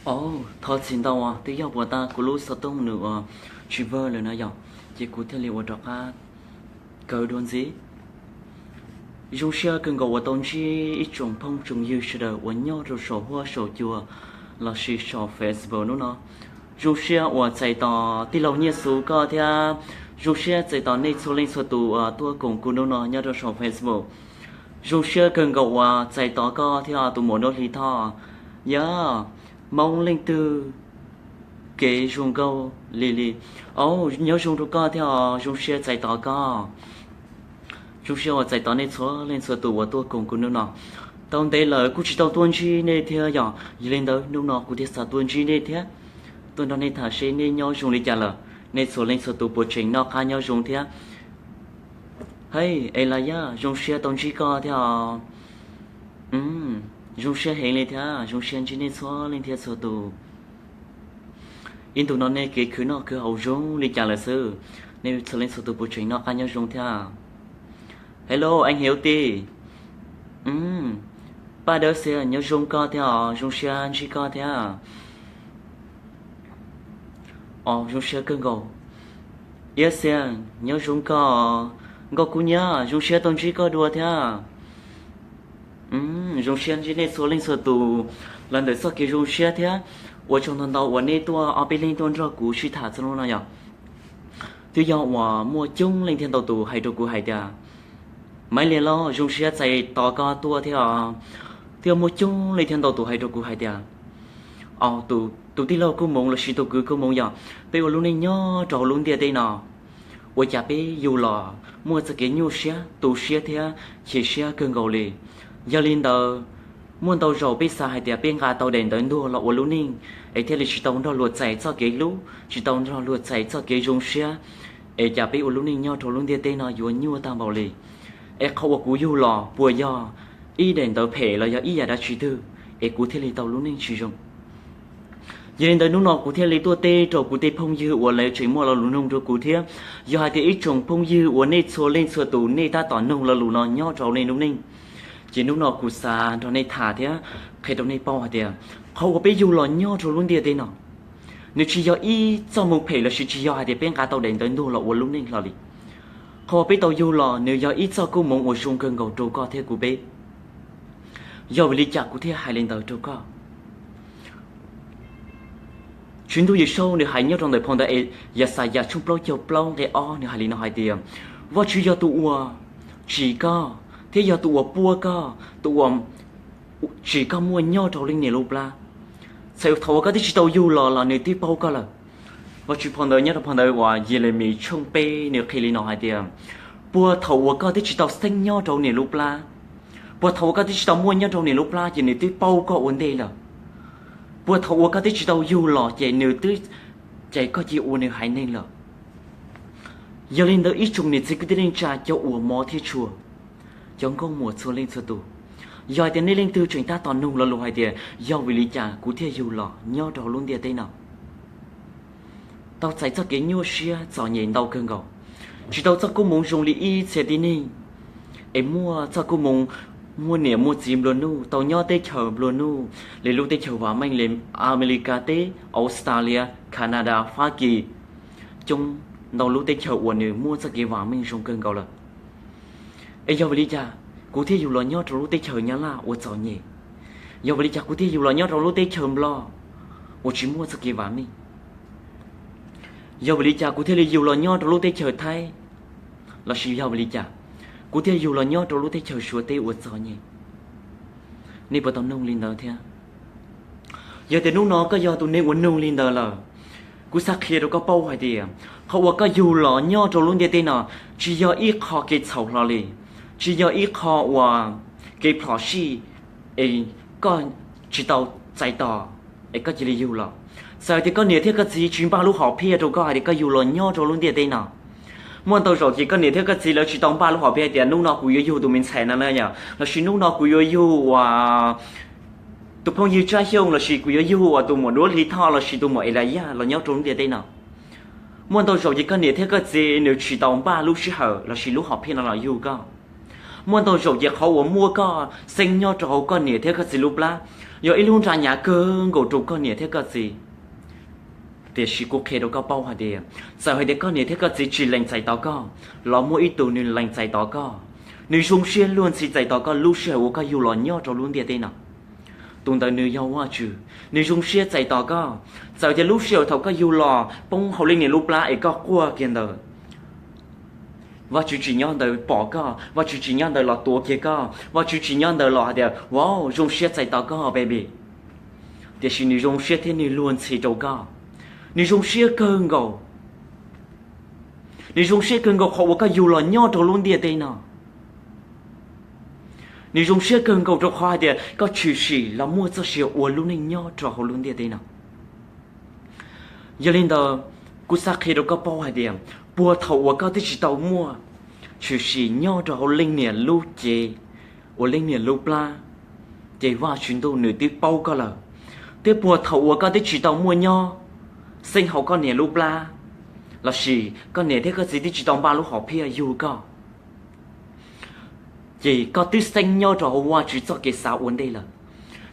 Au, thov txim ntau, twb yog puas tas kuv lub xov tooj nws uas tsis vawg lawm na yom, ces kuv thiaj li ua rov qab kaw dua ntxiv. Zoo siab kawg nkaus uas tau ntsib ib tsoom phooj tsoom ywg sawv daws uas nyob rau saum huab saum cua lossis saum Facebook hnub no. Zoo siab uas txais tos tij laug Nyiaj Xu koj thiab, zoo siab txais tos nej txhua leej txhua tus uas tuaj koom kuv hnub no nyob rau saum Facebook. Zoo siab kawg nkaus uas txais tos koj thiab tus muam Duab Hli Thoj. Yog Hmoob leej twg kev zoo nkauj li li. Au, nyob zoo rau koj thiab os, zoo siab txais tos koj. Zoo siab uas txais tos nej txhua leej txhua tus uas tuaj koom kuv hnub no. Tau ntev lawm kuj tsis tau tuaj ntsib nej thiab yom, yog li ntawd hnub no kuv thiaj xav tuaj ntsib nej thiab, tuaj nrog nej tham seb nej nyob zoo li cas lawm, nej txhua leej txhua tus puas tseem noj qab nyob zoo thiab. Hej, Es Las Yaj, zoo siab tau ntsib koj thiab os. Zoo siab heev li thiab, zoo siab ntsib nej txhua leej thiab txhua tus. Ib ntus no nej kev khwv noj khwv haus zoo li cas lawm xwb? Nej txhua leej txhua tus puas tseem noj qab nyob zoo thiab? Hello, Eej Hiav Tis. Paj Dawb Xia, nyob zoo koj thiab os, zoo siab ntsib koj thiab. Os, zoo siab kawg nkaus. Iab Xia, nyob zoo koj. Nkauj Kub Nyiab, zoo siab tau ntsib koj dua thiab. Zoo siab ntsib nej txhua leej txhua tus los ntawm txoj kev zoo siab thiab. Ua tsaug ntau ntau uas nej tuaj ob peb leeg tuaj nrog kuv sib tham txog lub no yom. Twb yog uas muaj coob leej thiab ntau tus hais rau kuv hais tias, Maiv Liag los zoo siab txais tos koj tuaj thiab os. Twb yog muaj coob leej thiab ntau tus hais rau kuv hais tias, Au, tus tij laug Kub Moov lossis tus kwv Kub Moov yom, peb ua lub neej nyob rau hauv lub ntiaj teb no ua cas peb yug los muaj txoj kev nyuaj siab, tu siab thiab chim siab kawg nkaus li. Yog li ntawd, muaj ntau zaus peb xav hais tias peb nqa tau daim ntawv ntuag los ua lub neej, es thiaj li tsis tau nrog luag txais txoj kev hlub, tsis tau nrog luag txais txoj kev zoo siab, es cas peb ua lub neej nyob rau lub ntiaj teb no yuav nyuaj tag npaum li. Es qhov uas kuv yug los puas yog ib daim ntawv phem los yog ib yam dab tsi twg es kuv thiaj li tau lub neej tsis zoo? Yog li ntawd hnub no kuv thiaj li tuaj teb rau kuv tej phooj ywg uas lawv tseem muaj lo lus nug rau kuv thiab. Yog hais tias ib tsoom phooj ywg uas nej txhua leej txhua tus nej tab tom nug lo lus no nyob rau nej lub neej, ces hnub no kuv xav nrog nej tham thiab qhia rau nej paub hais tias qhov uas peb yug los nyob rau lub ntiaj teb no, nws tsis yog ib txoj moo phem lossis tsis yog hais tias peb nqa tau daim ntawv ntuag los ua lub neej hlo li. Qhov uas peb tau yug los nws yog ib txoj koob hmoov uas zoo kawg nkaus rau koj thiab kuv peb. Yog vim li cas kuv thiaj hais li ntawd rau koj? Tswv Ntuj Yawm Saub nws hais nyob rau ntawm phau ntawv Yaxayas tshooj plaub caug plaub nqe ob nws hais li no hais tias, Vajtswv yog tus uas tsim koj thiab yog tus uas puab koj, tus uas tsim koj muaj nyob rau hauv leej niam lub plab. Txhais thaum uas koj twb tsis tau yug los los nws twb paub koj lawm. Vajtswv phau ntawv nyob rau phau ntawv uas Yelemis tshooj peb nws qhia li no hais tias, Puag thaum uas koj twb tsis tau xeeb nyob rau niam lub plab, puag thaum uas koj twb tsis tau muaj nyob rau niam lub plab ces nws twb paub koj ua ntej lawm. Puag thaum uas koj twb tsis tau yug los ces nws twb cais koj cia ua nws haiv neeg lawm. Yog li ntawd ib tsoom niam txiv kwv tij neej tsa cov uas hmov thiab tshua, cov nkauj muam txhua leej txhua tus, yog hais tias nej leej twg tseem tab tom nug lo lus hais tias yog vim li cas kuv thiaj yug los nyob rau hauv lub ntiaj teb no, tau txais txoj kev nyuaj siab txom nyem ntau kawg nkaus, tsis tau txoj koob hmoov zoo li ib txhia tib neeg, es muaj txoj koob hmoov muaj niam muaj txiv nplua nuj, tau nyob teb chaws nplua nuj li lub teb chaws vam meej li Amelikas teb, Australia, Canada, Fab Kis, coob ntau lub teb chaws uas nws muaj txoj kev vam meej zoo kawg nkaus lawm. Es yog vim li cas kuv thiaj yug los nyob rau lub teb chaws Nyab Laj uas txom nyem? Yog vim li cas kuv thiaj yug los nyob rau lub teb chaws Nplog uas tsis muaj txoj kev vam meej? Yog vim li cas kuv thiaj li yug los nyob rau lub teb chaws Thaib? Lossis yog vim li cas kuv thiaj yug los nyob rau lub teb chaws Suav teb uas txom nyem? Nej puas tau nug li ntawd thiab? Yog tias hnub no koj yog tus neeg uas nug li ntawd lawm, kuv xav qhia rau koj paub hais tias qhov uas koj yug los nyob rau lub ntiaj teb no tsis yog ib qho kev txhaum hlo li, tsis yog ib qho uas kev plhom sij es koj tsis tau txais tos es koj cia li yug los. Txawm tias koj niam thiab koj txiv tsis npaj lub hom phiaj rau koj hais tias koj yug los nyob rau lub ntiaj teb no, muaj ntau zaum ces koj niam thiab koj txiv lawv tsis tau npaj lub hom phiaj hais tias hnub no kuv yuav yug tus me ntxhais no na yom, lossis hnub no kuv yuav yug uas tus phooj ywg Tsab Xyooj, lossis kuv yuav yug uas tus muam Duab Hli Thoj lossis tus muam Es Las Yaj los nyob rau lub ntiaj teb no. Muaj ntau zaum ces koj niam thiab koj txiv nws tsis tau npaj lub sij hawm lossis lub hom phiaj no los yug koj. Muaj ntau zaum ces qhov uas muaj koj xeeb nyob rau hauv koj niam thiab koj txiv lub plab, Yog ib lub nra nyav kawg nkaus rau koj niam thiab koj txiv. Tiam sis kuv qhia rau koj paub hais tias, txawm hais tias koj niam thiab koj txiv tsis lees txais tos koj, los muaj ib tug nws lees txais tos koj, nws zoo siab luag ntxhi txais tos koj lub sij hawm uas koj yug los nyob rau lub ntiaj teb no. Tus ntawd nws yog Vajtswv, nws zoo siab txais tos koj. Txawm tias lub sij hawm thaum koj yug los poob hauv leej niam lub plab es koj quaj kiag ntawd, Vajtswv tsis nyob ntawd pom koj, Vajtswv tsis nyob ntawd los tuav kiag koj, Vajtswv tsis nyob ntawd los hais tias, Wow, zoo siab txais tos koj, baby. Tiam sis nws zoo siab thiab nws luag ntxhi rau koj. Nws zoo siab kawg nkaus. Nws zoo siab kawg nkaus qhov uas koj yug los nyob rau lub ntiaj teb no. Nws zoo siab kawg nkaus rau qhov hais tias koj tshwm sim los muaj txoj sia ua lub neej nyob rau hauv lub ntiaj teb no. Yog li ntawd, kuv xav qhia rau koj paub hais tias, puag thaum uas koj twb tsis tau muaj, tshwm sim nyob rau hauv leej niam lub cev, uas leej niam lub plab, ces Vajtswv ntuj nws twb paub koj lawm. Thiab puag thaum uas koj twb tsis tau muaj nyob xeeb hauv koj niam lub plab, lossis koj niam thiab koj txiv twb tsis tau npaj lub hom phiaj yug koj, ces koj twb xeeb nyob rau hauv Vajtswv txoj kev xav ua ntej lawm.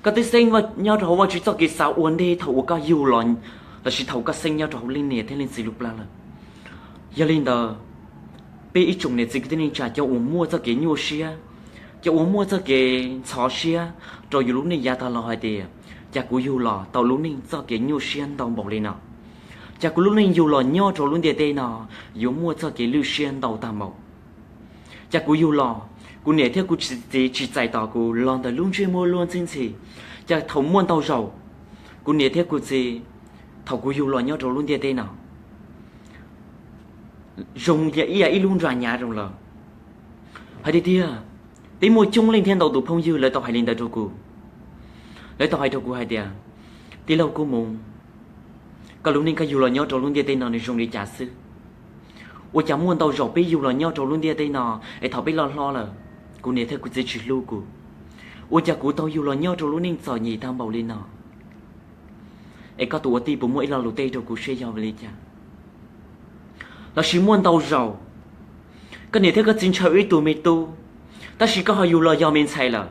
Koj twb xeeb nyob rau hauv Vajtswv txoj kev xav ua ntej thaum uas koj yug los, lossis thaum koj xeeb nyob rau hauv leej niam thiab leej txiv lub plab lawm. Yog li ntawd, peb ib tsoom niam txiv kwv tij neej tsa, cov uas muaj txoj kev nyuaj siab, cov uas muaj txoj kev ntxhov siab rau yus lub neej yav tag los hais tias, cas kuv yug los tau lub neej txoj kev nyuaj siab ntau npaum li no? Cas kuv lub neej yug los nyob rau lub ntiaj teb no yuav muaj txoj kev lwj siab ntau tag npaum? Cas kuv yug los, kuv niam thiab kuv txiv tsis txais tos kuv los ntawm lub ntsej muag luag ntxhi ntxhi? Cas thaum muaj ntau zaus, kuv niam thiab kuv txiv, thaum kuv yug los nyob rau lub ntiaj teb no, zoo ib yam ib lub nra nyav zoo lawm. Hais tiag tiag, peb muaj coob leej thiab ntau tus phooj ywg lawv tau hais li ntawd rau kuv. Lawv tau hais rau kuv hais tias, Tij laug Kub Mus, koj lub neej koj yug los nyob rau lub ntiaj teb no nws zoo li cas xwb? Ua cas muaj ntau zaus peb yug los nyob rau lub ntiaj teb no, es thaum peb loj hlob lawm, kuv niam thiab kuv txiv tsis hlub kuv. Ua cas kuv tau yug los nyob rau lub neej txom nyem tag npaum li no? Es koj tus ua tij puas muaj ib lo lus teb rau kuv seb yog vim li cas? Lossis muaj ntau zaus, koj niam thiab koj txiv ntshaw ib tug me tub, tab sis koj ho yug los yog me ntxhais lawm,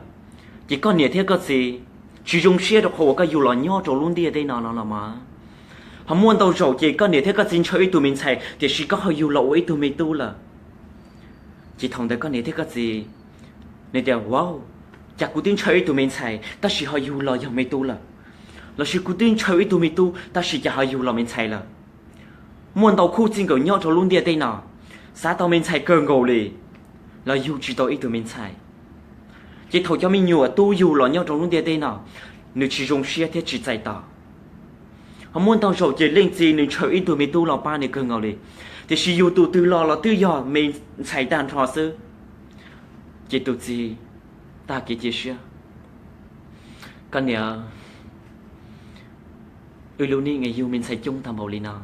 ces koj niam thiab koj txiv tsis zoo siab rau qhov uas koj yug los nyob rau lub ntiaj teb no no los mas. Ho muaj ntau zaus ces koj niam thiab koj txiv ntshaw ib tug me ntxhais, tiam sis koj ho yug los ua ib tug me tub lawm. Ces thaum ntawd koj niam thiab koj txiv nws tias, Wow, cas kuv twb ntshaw ib tug me ntxhais tab sis ho yug los yog me tub lawm, lossis kuv twb ntshaw ib tug me tub tab sis cas ho yug los me ntxhais lawm. Muaj ntau khub txij nkawm nyob rau lub ntiaj teb no, xav tau me ntxhais kawg nkaus li, los yug tsis tau ib tug me ntxhais. Ces thaum cov me nyuam tub yug los nyob rau lub ntiaj teb no, nws tsis zoo siab thiab tsis txais tos. Ho muaj ntau zaus ces leej txiv nws ntshaw ib tug me tub los pab nws kawg nkaus li, tiam sis yug tus twg los los twb yog me ntxhais tag nrho xwb. Ces tus txiv tag kev cia siab, Koj niam, wb lub neej es yug me ntxhais coob tag npaum li no,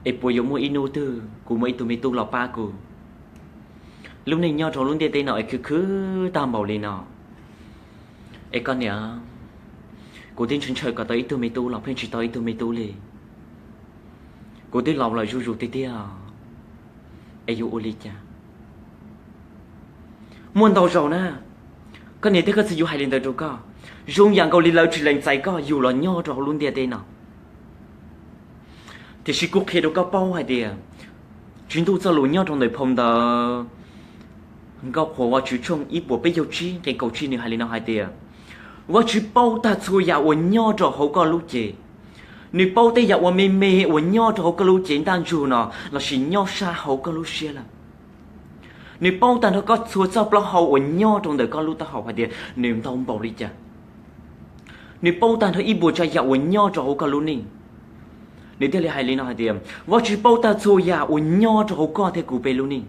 es puas yuav muaj ib hnub twg kuv muaj ib tug me tub los pab kuv? Lub neej nyob rau lub ntiaj teb no es khwv khwv tag npaum li no. Es koj niam, kuv twb ntshaw ntshaw kom tau ib tug me tub los pheej tsis tau ib tug me tub li. Kuv twb laus lawm zuj zus tiag tiag, es yuav ua li cas? Muaj ntau zaus na, koj niam thiab koj txiv yuav hais li ntawd rau koj, zoo yam nkaus li lawv tsis lees txais koj yug los nyob rau hauv lub ntiaj teb no. Tiam sis kuv qhia rau koj paub hais tias, Tswv Ntuj txoj lus nyob rau ntawm phau ntawv Nkauj Qhuas Vajtswv tshooj ib puas peb caug tsib nqe kaum tsib nws hais li no hais tias, Vajtswv paub tag txhua yam uas nyob rau hauv koj lub cev. Nws paub tej yam uas me me uas nyob rau hauv koj lub cev ntaj ntsug no lossis nyob sab hauv koj lub siab lawm. Nws paub tag nrho koj txhua txoj plaub hau uas nyob rau ntawm koj lub taub hau hais tias nws ntau npaum li cas. Nws paub tag nrho ib puas tsav yam uas nyob rau hauv koj lub neej. Nws thiaj li hais li no hais tias, Vajtswv paub tag txhua yam uas nyob rau hauv koj thiab kuv peb lub neej.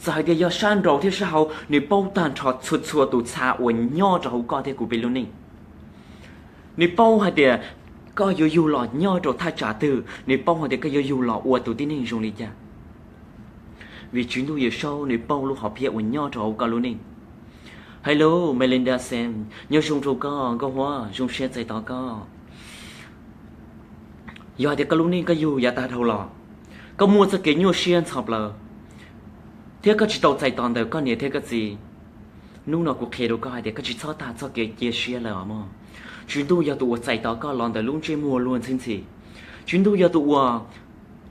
Txawm hais tias yog sab nraud thiab sab hauv, nws paub tag nrho txhua txhua tus txha uas nyob rau hauv koj thiab kuv peb lub neej. Nws paub hais tias koj yuav yug los nyob rau thaj tsam twg, nws paub hais tias koj yuav yug los ua tus tib neeg zoo li cas. Vim Tswv Ntuj Yawm Saub nws paub lub hom phiaj uas nyob rau hauv koj lub neej. Hello, Melinda Sam, nyob zoo rau koj, Nkauj Huab, zoo siab txais tos koj. Yog hais tias koj lub neej koj yug yav tag dhau los, koj muaj txoj kev nyuaj siab ntxhov plaws, thiab koj tsis tau txais tos ntawm koj niam thiab koj txiv, Hnub no kuv qhia rau koj hais tias koj tsis txhob tag txoj kev cia siab lawm os mog. Tswv Ntuj yog tus uas txais tos koj los ntawm lub ntsej muag luag ntxhi ntxhi. Tswv Ntuj yog tus uas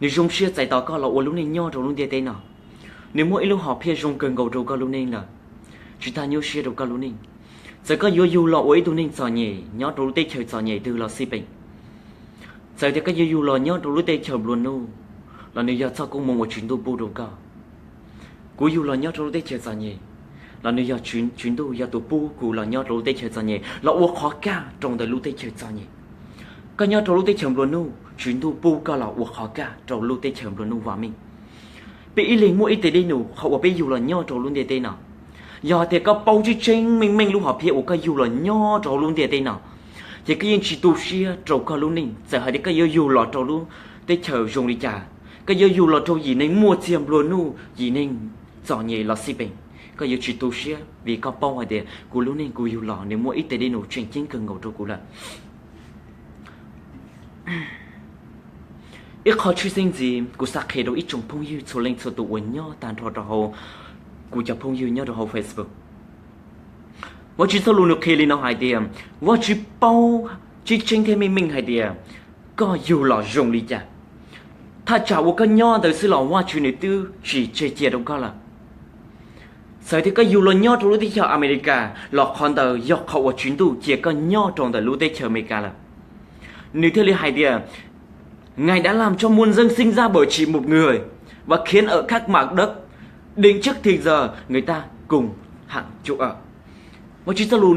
nws zoo siab txais tos koj los ua lub neej nyob rau lub ntiaj teb no. Nws muaj ib lub hom phiaj zoo kawg nkaus rau koj lub neej lawm, tsis tag nyuaj siab rau koj lub neej. Txawm koj yuav yug los ua ib tug neeg txom nyem nyob rau lub teb chaws txom nyem twg los xij peem, txawm tias koj yuav yug los nyob rau lub teb chaws nplua nuj, los nws yog txoj koob hmoov uas Tswv Ntuj pub rau koj. Kuv yug los nyob rau lub teb chaws txom nyem, los nws yog Tswv Ntuj yog tus pub kuv los nyob rau lub teb chaws txom nyem los ua qhov kaj rau ntawm lub teb chaws txom nyem. Koj nyob rau lub teb chaws nplua nuj, Tswv Ntuj pub koj los ua qhov kaj rau lub teb chaws nplua nuj vam meej. Peb ib leeg muaj ib teg dej num qhov uas peb yug los nyob rau lub ntiaj teb no. Yog tias koj paub tseeb tseeb meej meej lub hom phiaj uas koj yug los nyob rau lub ntiaj teb no, ces koj yeej tsis tu siab rau koj lub neej. Txawm hais tias koj yuav yug los rau lub teb chaws zoo li cas, koj yuav yug los rau yim neeg muaj txiag nplua nuj, yim neeg txom nyem los xij peem, koj yuav tsis tu siab vim koj paub hais tias kuv lub neej kuv yug los nws muaj ib teg dej num tseem ceeb kawg nkaus rau kuv lawm. Ib qho tshwj xeeb ntxiv kuv xav qhia rau ib tsoom phooj ywg txhua leej txhua tus uas nyob tag nrho rau hauv kuv cov phooj ywg nyob rau hauv Facebook. Vajtswv txoj lus nws qhia li no hais tias, Vajtswv paub tseeb tseeb thiab meej meej hais tias koj yug los zoo li cas. Thaj tsam uas koj nyob ntawd xwb los Vajtswv nws twb tsis tseg cia rau koj lawm. Txawm tias koj yug los nyob rau lub teb chaws Amelikas los qhov ntawd yog qhov uas Tswv Ntuj cia koj nyob rau ntawm lub teb chaws Amelikas lawm. Nws thiaj li hais tias, Ngài đã làm cho muôn dân sinh ra bởi chỉ một người, và khiến ở khắp mặt đất, định trước thì giờ người ta cùng hằng chủ ở. Vajtswv txoj lus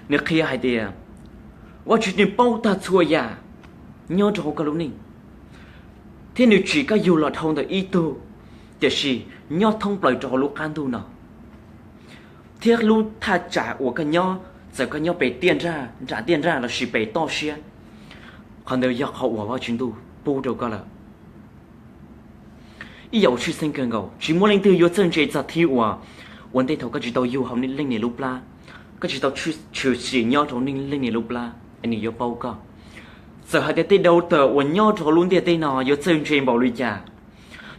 nws qhia hais tias, Vajtswv nws paub tag txhua yam nyob rau hauv koj lub neej, thiab nws tsim koj yug los dhau ntawm ib tug, tiam sis nyob thoob plaws rau hauv lub qab ntuj no, thiab lub thaj tsam uas koj nyob, txawm koj nyob pem tiaj nrag, nram tiaj nrag lossis pem toj siab, qhov ntawd yog qhov uas Vajtswv ntuj pub rau koj lawm. Ib yam uas tshwj xeeb kawg nkaus, tsis muaj leej twg yuav txawj ntse txog thib uas ua ntej thaum koj tsis tau yug hauv leej niam lub plab, koj tsis tau tshwm sim nyob rau leej niam lub plab es nws yuav paub koj. Txawm hais tias tej dauv tawm uas nyob rau hauv lub ntiaj teb no yuav txawj ntse npaum li cas,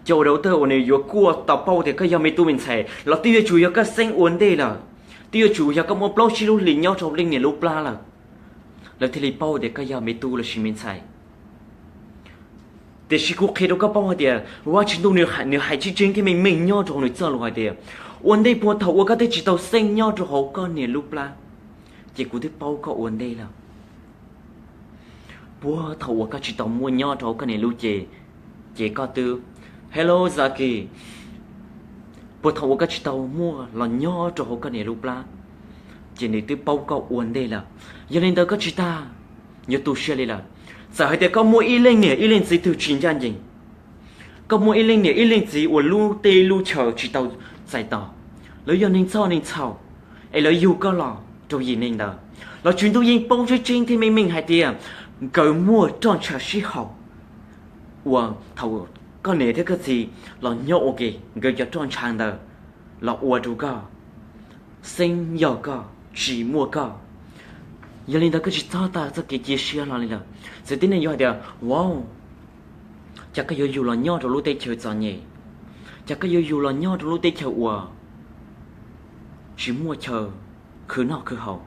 cov uas dauv tawg uas nws yuav kuaj tau paub tias koj yog me tub me ntxhais los twb yuav tsum yog koj xeeb ua ntej lawm, twb yuav tsum yog koj muaj plaub tsib lub hlis nyob rau leej niam lub plab lawm, lawv thiaj li paub tias koj yog me tub lossis me ntxhais. Tiam sis kuv qhia rau koj paub hais tias Vajtswv ntuj nws hais tseeb tseeb thiab meej meej nyob rau hauv nws txoj lus hais tias, ua ntej puag thaum uas koj twb tsis tau xeeb nyob rau hauv koj niam lub plab, ces kuv twb paub koj ua ntej lawm. Puag thaum uas koj tsis tau muaj nyob rau hauv koj niam lub cev, ces koj twb, Hello Zaki. Puag thaum uas koj tsis tau muaj los nyob rau hauv koj niam lub plab, ces nws twb paub koj ua ntej lawm. Yog li ntawd koj tsis tas yuav tu siab li lawm. Txawm hais tias koj muaj ib leej niam ib leej txiv twg tsis ncaj ncees, koj muaj ib leej niam ib leej txiv uas lub teb lub chaw tsis tau txais tos, lawv yog neeg txhoj neeg txhaum, es lawv yug koj los rau yim neeg ntawd, los Tswv ntuj yeej paub tseeb tseeb thiab meej meej hais tias nkawd muaj roj ntsha sib haum, uas thaum koj niam thiab koj txiv los nyob ua ke, nkawd cov roj ntsha ntawd los ua rau koj xeeb yog koj tsis muaj koj. Yog li ntawd koj tsis txhob tas txoj kev cia siab hlo li lawm. Txawm tib neeg yuav hais tias, Wow, cas koj yuav yug los nyob rau lub teb chaws txom nyem? Cas koj yuav yug los nyob rau lub teb chaws uas tsis muaj chaw khwv noj khwv haus?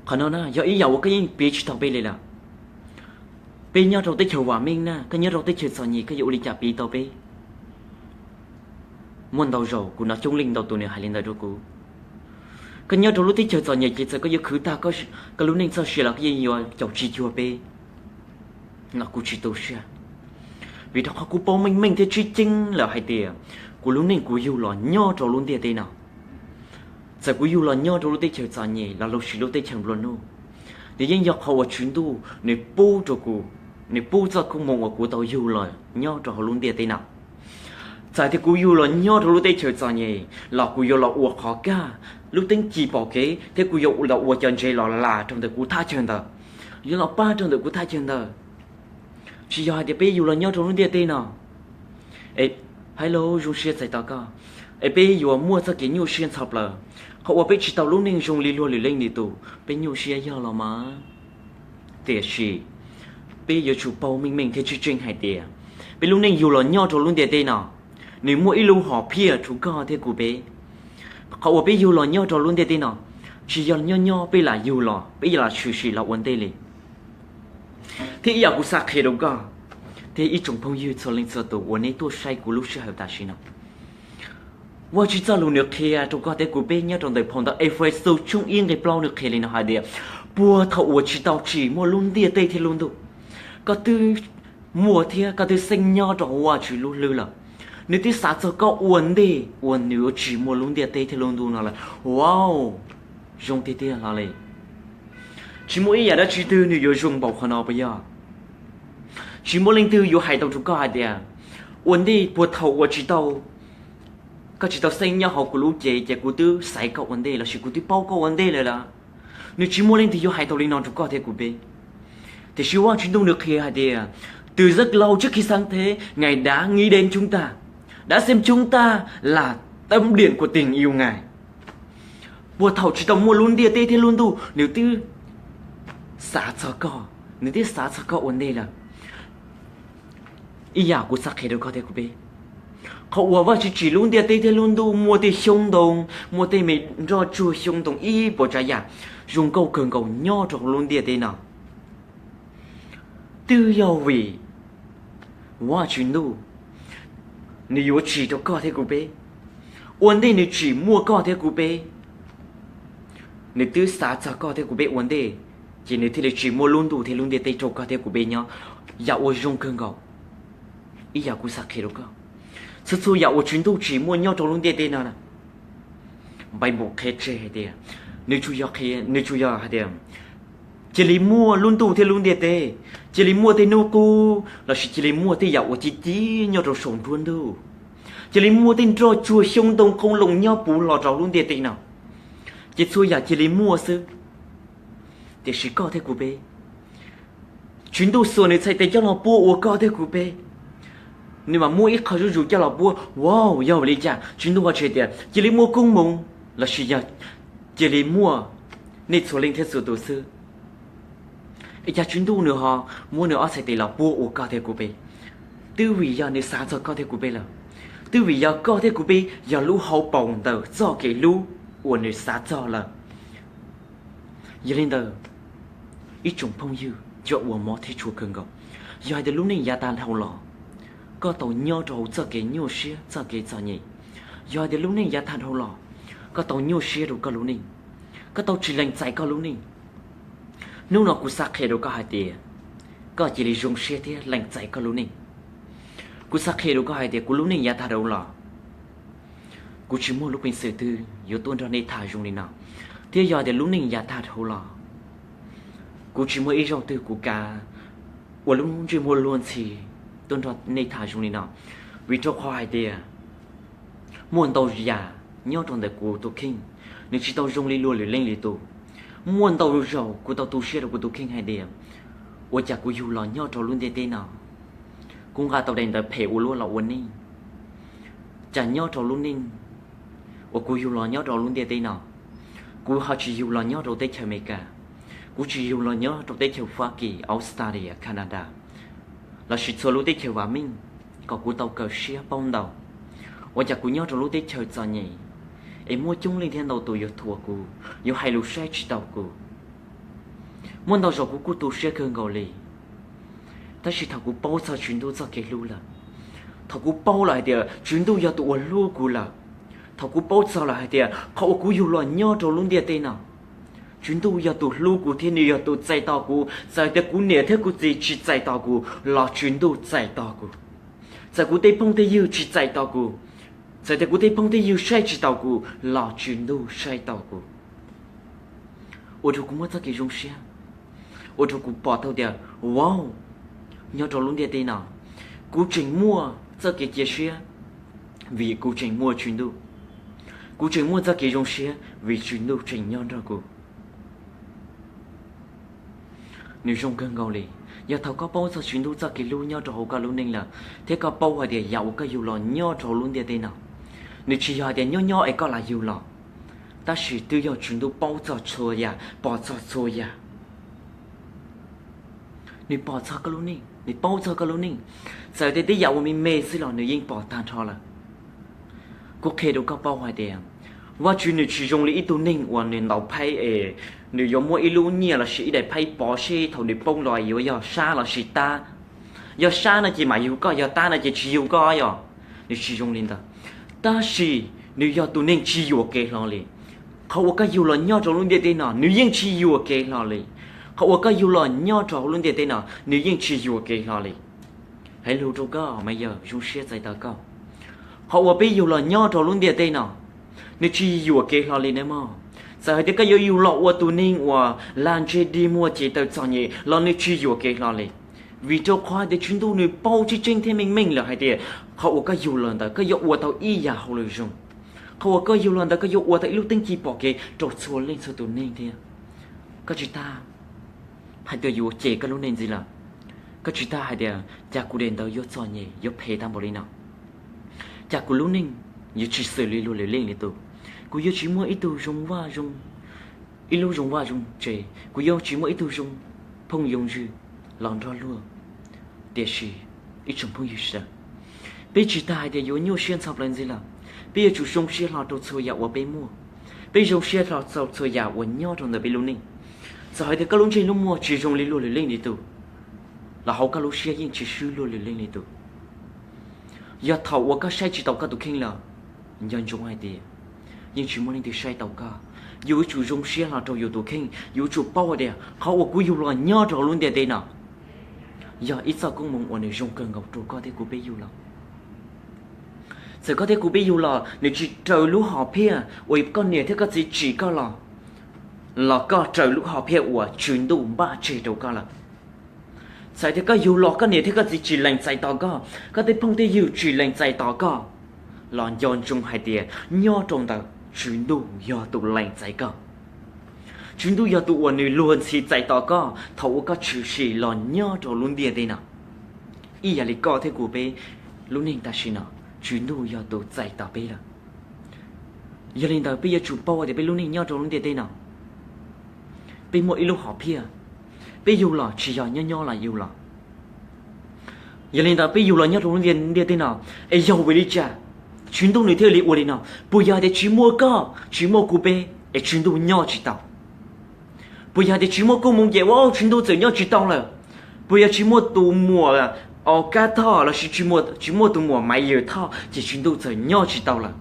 Qhov no na yog ib yam uas koj yeej piv tsis tau peb li lawm. Peb nyob rau teb chaws vam meej na, koj nyob rau teb chaws txom nyem koj yuav ua li cas piv tau peb? Muaj ntau zaus kuv hnov coob leej ntau tus nws hais li ntawd rau kuv. Koj nyob rau lub teb chaws txom nyem ces txawm koj yuav khwv tag koj lub neej txoj sia los koj yeej yuav caum tsis cuag peb. No kuv tsis tu siab, vim rau qhov kuv paub meej meej thiab tseeb tseeb lawm hais tias kuv lub neej kuv yug los nyob rau lub ntiaj teb no, txawm kuv yug los nyob rau lub teb chaws txom nyem los lub sis lub teb chaws nplua nuj, nws yeej yog qhov uas Tswv ntuj nws pub rau kuv, nws pub txoj koob hmoov uas kuv tau yug los nyob rau hauv lub ntiaj teb no. Txawm tias kuv yug los nyob rau lub teb chaws txom nyem los kuv yuav los ua qhov kaj, lub teeb ci pom kev thiab kuv yuav los ua cov ntsev los las rau ntawm kuv thaj chaw ntawd, yuav los pab rau ntawm kuv thaj chaw ntawd. Tsis yog hais tias peb yug los nyob rau lub ntiaj teb no es, Hello, zoo siab txais tos koj, es peb yuav muaj txoj kev nyuaj siab ntxhov plaws. Qhov uas peb tsis tau lub neej zoo li luag lwm leej lwm tus peb nyuaj siab yog los mas. Tiam sis peb yuav tsum paub meej meej thiab tseeb tseeb hais tias peb lub neej yug los nyob rau lub ntiaj teb no, nws muaj ib lub hom phiaj rau koj thiab kuv peb. Qhov uas peb yug los nyob rau lub ntiaj teb no, tsis yog nyob nyob peb lam yug los, peb lam tshwm sim los ua ntej li. Thiab ib yam kuv xav qhia rau koj, thiab ib tsoom phooj ywg txhua leej txhua tus uas nej tuaj saib kuv lub sij hawm tam sim no, Vajtswv txoj lus nws qhia rau koj thiab kuv peb nyob rau ntawm phau ntawv Efexus tshooj ib nqe plaub nws qhia li no hais tias, puag thaum uas tsis tau tsim muaj lub ntiaj teb thiab lub ntuj, koj twb muaj thiab koj twb xeeb nyob rau Vajtswv lub hlwb lawm. Nws twb xav txog koj ua ntej uas nws yuav tsim muaj lub ntiaj teb thiab lub ntuj no lawm. Wow, zoo tiag tiag hlo li. Tsis muaj ib yam dab tsi twg nws yuav zoo npaum qhov no puas yog? Tsis muaj leej twg yuav hais tau rau koj hais tias, ua ntej puag thaum uas tsis tau, koj tsis tau xeeb nyob hauv kuv lub cev ces kuv twb xaiv koj ua ntej lossis kuv twb paub koj ua ntej lawm lawm. Nws tsis muaj leej twg yuav hais tau li no rau koj thiab kuv peb. Tiam sis Vajtswv ntuj nws qhia hais tias, từ rất lâu trước khi sáng thế, Ngài đã nghĩ đến chúng ta, đã xem chúng ta là tâm điểm của tình yêu Ngài. Puag thaum tsis tau muaj lub ntiaj teb thiab lub ntuj, nws twb xav txog koj, nws twb xav txog koj ua ntej lawm. Ib yam kuv xav qhia rau koj thiab kuv peb, qhov uas Vajtswv tsim lub ntiaj teb thiab lub ntuj muaj tej xyoob ntoo, muaj tej me nroj tsuag xyoob ntoo ib puas tsav yam zoo nkauj kawg nkaus nyob rau hauv lub ntiaj teb no, twb yog vim Vajtswv ntuj nws yuav tsim rau koj thiab kuv peb. Ua ntej nws tsim muaj koj thiab kuv peb, nws twb xav txog koj thiab kuv peb ua ntej, ces nws thiaj li tsim muaj lub ntuj thiab lub ntiaj teb rau koj thiab kuv peb nyob. Yam uas zoo kawg nkaus, ib yam kuv xav qhia rau koj, txhua txhua yam uas Tswv Ntuj tsim muaj nyob rau lub ntiaj teb no, Npaiv Npaum qhia tseg hais tias, nws tsuas yog qhia, nws tsuas yog hais tias, cia li muaj lub ntuj thiab lub ntiaj teb, cia li muaj tej hnub qub lossis cia li muaj tej yam uas ci ci nyob rau saum nruab ntug, cia li muaj tej nroj tsuag xyoob ntoo qoob loo nyob puv hlo rau lub ntiaj teb no, ces txhua yam cia li muaj xwb. Tiam sis koj thiab kuv peb, Tswv Ntuj xuas nws txhais tes coj los puab ua koj thiab kuv peb. Nws mam muab ib qho zuj zus coj los puab. Wow, yog vim li cas Tswv Ntuj ho tsis hais tias cia li muaj koob hmoov lossis yog cia li muaj nej txhua leej thiab txhua tus xwb? Es cas Tswv Ntuj nws ho muab nws ob txhais tes los puab ua koj thiab kuv peb? Twb vim yog nws xav txog koj thiab kuv peb lawm. Twb vim yog koj thiab kuv peb yog lub hauv paus ntawm txoj kev hlub uas nws xav txog lawm. Yog li ntawd, ib tsoom phooj ywg cov uas hmov thiab tshua kawg nkaus, yog hais tias lub neej yav tag dhau los koj tau nyob rau hauv txoj kev nyuaj siab txoj kev txom nyem, yog hais tias lub neej yav tag dhau los koj tau nyuaj siab rau koj lub neej, koj tau tsis lees txais koj lub neej, hnub no kuv xav qhia rau koj hais tias koj cia li zoo siab thiab lees txais koj lub neej. Kuv xav qhia rau koj hais tias kuv lub neej yav tag dhau los, kuv tsis muaj lub peev xwm twg yuav tuaj nrog nej tham zoo li no, thiab yog tias lub neej yav tag dhau los, kuv tsis muaj ib zaug twg kuv kav ua lub ntsej muag luag ntxhi tuaj nrog nej tham zoo li no, vim rau qhov hais tias muaj ntau yam nyob rau ntawm kuv tus kheej, nws tsis tau zoo li luag lwm leej lwm tus. Muaj ntau zaus kuv tau tu siab rau kuv tus kheej hais tias, ua cas kuv yug los nyob rau lub ntiaj teb no, kuv nqa tau daim ntawv phem ua luaj los ua neej, cas nyob rau lub neej uas kuv yug los nyob rau lub ntiaj teb no, kuv ho tsis yug los nyob rau teb chaws Amelikas, kuv tsis yug los nyob rau teb chaws Fab Kis, Australia, Canada, lossis txhua lub teb chaws vam meej kom kuv tau kawm siab paub ntau. Ua cas kuv nyob rau lub teb chaws txom nyem es muaj coob leej thiab ntau tus yuav thuam kuv, yuav hais lus saib tsis taus kuv. Muaj ntau zaus kuv kuj tu siab kawg nkaus li. Tab sis thaum kuv paub txog Tswv Ntuj txoj kev hlub lawm, thaum kuv paub lawm hais tias Tswv Ntuj yog tus uas hlub kuv lawm, thaum kuv paub txog lawm hais tias qhov uas kuv yug los nyob rau lub ntiaj teb no, Tswv Ntuj yog tus hlub kuv thiab nws yog tus txais tos kuv, txawm tias kuv niam thiab kuv txiv tsis txais tos kuv los Tswv Ntuj txais tos kuv, txawm kuv tej phooj tej ywg tsis txais tos kuv, txawm tias kuv tej phooj tej ywg saib tsis taus kuv los Tswv Ntuj saib taus kuv. Ua rau kuv muaj txoj kev zoo siab, ua rau kuv pom tau tias, wow, nyob rau lub ntiaj teb no, kuv tseem muaj txoj kev cia siab vim kuv tseem muaj Tswv Ntuj. Kuv tseem muaj txoj kev zoo siab vim Tswv Ntuj tseem nyob nrog kuv. Nws zoo kawg nkaus li, yog thaum koj paub txog Tswv Ntuj txoj kev hlub nyob rau hauv koj lub neej lawm, thiab koj paub hais tias yam uas koj yug los nyob rau hauv lub ntiaj teb no, nws tsis yog hais tias nyob nyob es koj lam yug los, tab sis twb yog Tswv Ntuj paub txog txhua yam, pom txog txhua yam. Nws pom txog koj lub neej, nws paub txog koj lub neej, txawm tias tej yam uas me me xwb los nws yeej pom tag nrho lawm. Kuv qhia rau koj paub hais tias, Vajtswv nws tsis zoo li ib tug neeg uas nws ntaus phaib es nws yuav muab ib lub nyiaj lossis ib daim phaib pov seb thaum nws poob los yuav yog sab lossis tab. Yog sab no ces mam yug koj, yog tab no ces tsis yug koj yom. Nws tsis zoo li ntawd. Tab sis nws yog tus neeg tsis yuam kev hlo li. Qhov uas koj yug los nyob rau lub ntiaj teb no nws yeej tsis yuam kev hlo li. Qhov uas koj yug los nyob rau lub ntiaj teb no nws yeej tsis yuam kev hlo li. Hais lus rau koj mas yog zoo siab txais tos koj. Qhov uas peb yug los nyob rau lub ntiaj teb no nws tsis yuam kev hlo li na mog. Txawm hais tias koj yuav yug los ua tus neeg uas lag ntseg dig muag ces tawm txom nyem los nws tsis yuam kev hlo li. Vim rau qhov tias Tswv Ntuj nws paub tseeb tseeb thiab meej meej lawm hais tias qhov uas koj yug los ntawd koj yuav ua tau ib yam hauj lwm zoo. Qhov uas koj yug los ntawd koj yuav ua tau ib lub teeb ci pom kev rau txhua leej txhua tus neeg thiab. Koj tsis tas hais tias yuav cem koj lub neej ntxiv lawm. Koj tsis tas hais tias cas kuv daim ntawv yuav txom nyem yuav phem tag npaum li no, cas kuv lub neej yuav tsis xws li luag lwm leej li tus. Kuv yuav tsis muaj ib tug zoo vaj zoo, ib lub zoo vaj zoo tsev, kuv yuav tsis muaj ib tug zoo phooj yoo ywg los nrog luag. Tiam sis ib tsoom phooj ywg sawv daws, peb tsis tas hais tias yuav nyuaj siab ntxhov plaws ntxiv lawm. Peb yuav tsum zoo siab hlo rau txhua yam uas peb muaj. Peb zoo siab hlo rau txhua yam uas nyob rau ntawm peb lub neej. Txawm hais tias koj lub ntsej lub muag tsis zoo li luag lwm leej li tus los hauv koj lub siab yeej tsis swb luag lwm leej li tus. Yog thaum uas koj saib tsis taus koj tus kheej lawm, nco ntsoov hais tias yeej tsis muaj leej twg saib taus koj. Yus yuav tsum zoo siab hlo rau yus tus kheej, yus yuav tsum paub hais tias qhov uas kuv yug los nyob rau lub ntiaj teb no yog ib txoj koob hmoov uas nws zoo kawg nkaus rau koj thiab kuv peb yug los. Txawm koj thiab kuv peb yug los nws tsis raws lub hom phiaj uas koj niam thiab koj txiv tsim koj los, los koj raws lub hom phiaj uas Tswv Ntuj npaj tseg rau koj lawm. Txawm tias koj yug los koj niam thiab koj txiv tsis lees txais tos koj, koj tej phooj tej ywg tsis lees txais tos koj, los nco ntsoov hais tias nyob rau ntawd Tswv Ntuj yog tus lees txais koj. Tswv Ntuj yog tus uas nws luag ntxhi txais tos koj thaum uas koj tshwm sim los nyob rau lub ntiaj teb no. Ib yam li koj thiab kuv peb lub neej tam sim no, Tswv Ntuj yog tus txais tos peb lawm. Yog li ntawd peb yuav tsum paub tias peb lub neej nyob rau lub ntiaj teb no, peb muaj ib lub hom phiaj, peb yug los tsis yog nyob nyob los yug los. Yog li ntawd peb yug los nyob rau lub ntiaj teb no, es yog vim li cas Tswv Ntuj nws thiaj li ua li no? Puas yog tias tsis muaj koj tsis muaj kuv peb es Tswv Ntuj nyob tsis tau? Puas yog tias tsis muaj koob hmoov ces ua Tswv Ntuj txawm nyob tsis tau lawm? Puas yog tsis muaj tus muam Kab Thoj lossis tsis muaj tus muam Maiv Yawg Thoj ces Tswv Ntuj txawm nyob tsis tau lawm?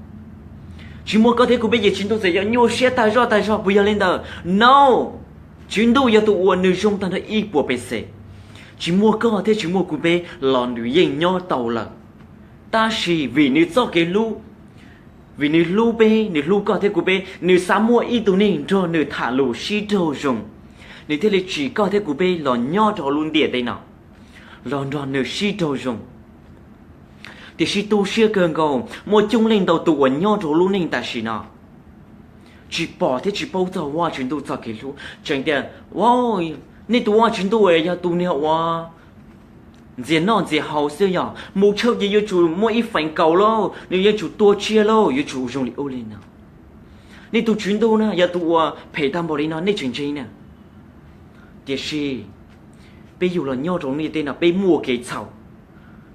Tsis muaj koj thiab kuv peb ces Tswv Ntuj txawm yuav nyuaj siab tag zoj tag zog, puas yog li ntawd? No, Tswv Ntuj yog tus uas nws zoo tag nrho ib puas pes xees. Tsis muaj koj thiab tsis muaj kuv peb los nws yeej nyob tau lawm. Tab sis vim nws txoj kev hlub, vim nws hlub peb, nws hlub koj thiab kuv peb, nws xav muaj ib tug neeg nrog nws tham lus sib raug zoo, nws thiaj li tsim koj thiab kuv peb los nyob rau lub ntiaj teb no, los nrog nws sib raug zoo. Tiam sis tu siab kawg nkaus muaj coob leej ntau tus uas nyob rau lub neej tam sim no tsis pom thiab tsis paub txog Vajtswv Ntuj txoj kev hlub, tseem tias, nej tus Vajtswv Ntuj yog tus niag uas ntxias noj ntxias haus xwb, yog mus tshawj ces yuav tsum muaj ib feem kaum lauj, nws yuav tsum tua tsiaj lauj, yuav tsum zoo li ub li no. Nej tus Tswv Ntuj na yog tus uas phem tag npaum li no nej tseem ntseeg na. Tiam sis peb yug los nyob rau ntiaj teb no peb muaj kev txhaum,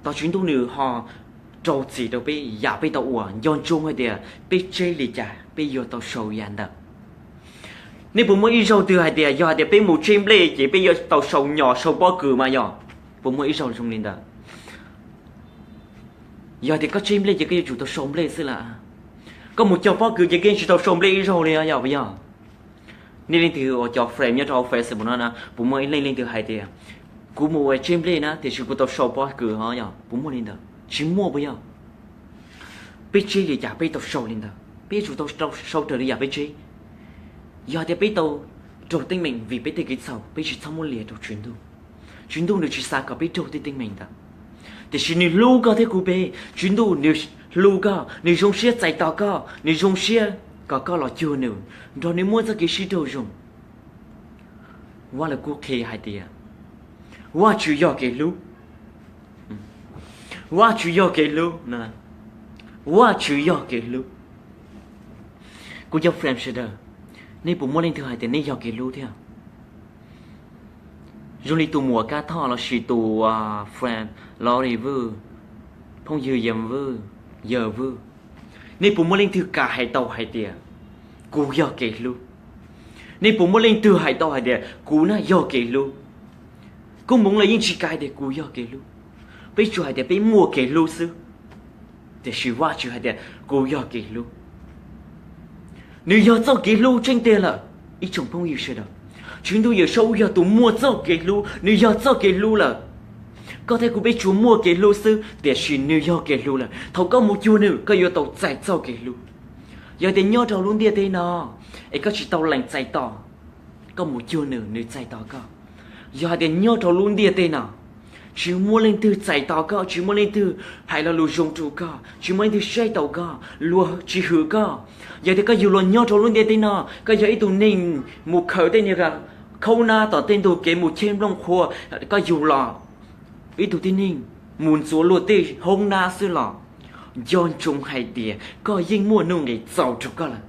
tos Tswv Ntuj nws ho rau txim rau peb yam peb tau ua. Nco ntsoov hais tias peb tseb li cas peb yuav tau sau yam ntawd. Nej puas muaj ib zaug twg hais tias yog hais tias peb mus tseb nplej ces peb yuav tau sau nyom sau pob kws mas yog? Puas muaj ib zaug zoo li ntawd? Yog tias koj tseb nplej ces koj yuav tsum tau sau nplej xwb lawm. Koj mus cog pob kws ces koj yeej tsis tau sau nplej ib zaug li yog puas yog? Nej leej twg uas cov friend nyob rau hauv Facebook no na, puas muaj ib leej leej twg hais tias kuv mus ua tseb nplej na tiam sis kuv tau sau pob kws ho yog? Puas muaj li ntawd? Tsis muaj puas yog? Peb tseb li cas peb tau sau li ntawd, peb yuav tsum tau sau raws li yam peb tseb. Yog tias peb tau raug teeb meem vim peb tej kev txhaum peb tsis txhob muab liam rau Tswv Ntuj. Tswv Ntuj nws tsis xav kom peb raug tej teeb meem ntawd. Tiam sis nws hlub koj thiab kuv peb, Tswv Ntuj nws hlub koj, nws zoo siab txais tos koj, nws zoo siab kom koj los cuag nws, nrog nws muaj txoj kev sib raug zoo. Vaj Lug Kub qhia hais tias Vajtswv yog kev hlub. Vajtswv yog kev hlub. Vajtswv yog kev hlub. Kuv cov friend sawv daws, nej puas muaj leej twg hais tias nej yog kev hlub thiab? Zoo li tus muam Kab Thoj lossis tus friend Lori Vwj, phooj ywg Yam Vwj, Yawg Vwj, nej puas muaj leej twg kam hais tau hais tias Kuv yog kev hlub. Nej puas muaj leej twg hais tau hais tias kuv na yog kev hlub? Koob hmoov los yeej tsis kam hais tias kuv yog kev hlub. Peb tsuas hais tias peb muaj kev hlub xwb. Tiam sis Vajtswv hais tias kuv yog kev hlub. Nws yog txoj kev hlub tseeb tiag lawm. Ib tsoom phooj ywg sawv daws, Tswv Ntuj Yawm Saub yog tus muaj txoj kev hlub, nws yog txoj kev hlub lawm. Koj thiab kuv peb tsuas muaj kev hlub xwb, tiam sis nws yog kev hlub lawm. Thaum koj mus cuag nws, koj yuav tau txais txoj kev hlub. Yog tias nyob rau lub ntiaj teb no es koj tsis tau lees txais tos, koj mus cuag nws, nws txais tos koj. Yog hais tias nyob rau lub ntiaj teb no tsis muaj leej twg txais tos koj, tsis muaj leej twg hais lo lus zoo rau koj, tsis muaj leej twg saib taus koj, luag tsis hwm koj. Yog tias koj yug los nyob rau lub ntiaj teb no, koj yog ib tug neeg mus khaws tej niag khaub nab tom tej ntug kev mus cheb nplooj qhuav, koj yug los ib tug tib neeg mus ntxuav luag tej hoob nab xwb los, nco ntsoov hais tias koj yeej muaj nuj nqis txaus rau koj lawm.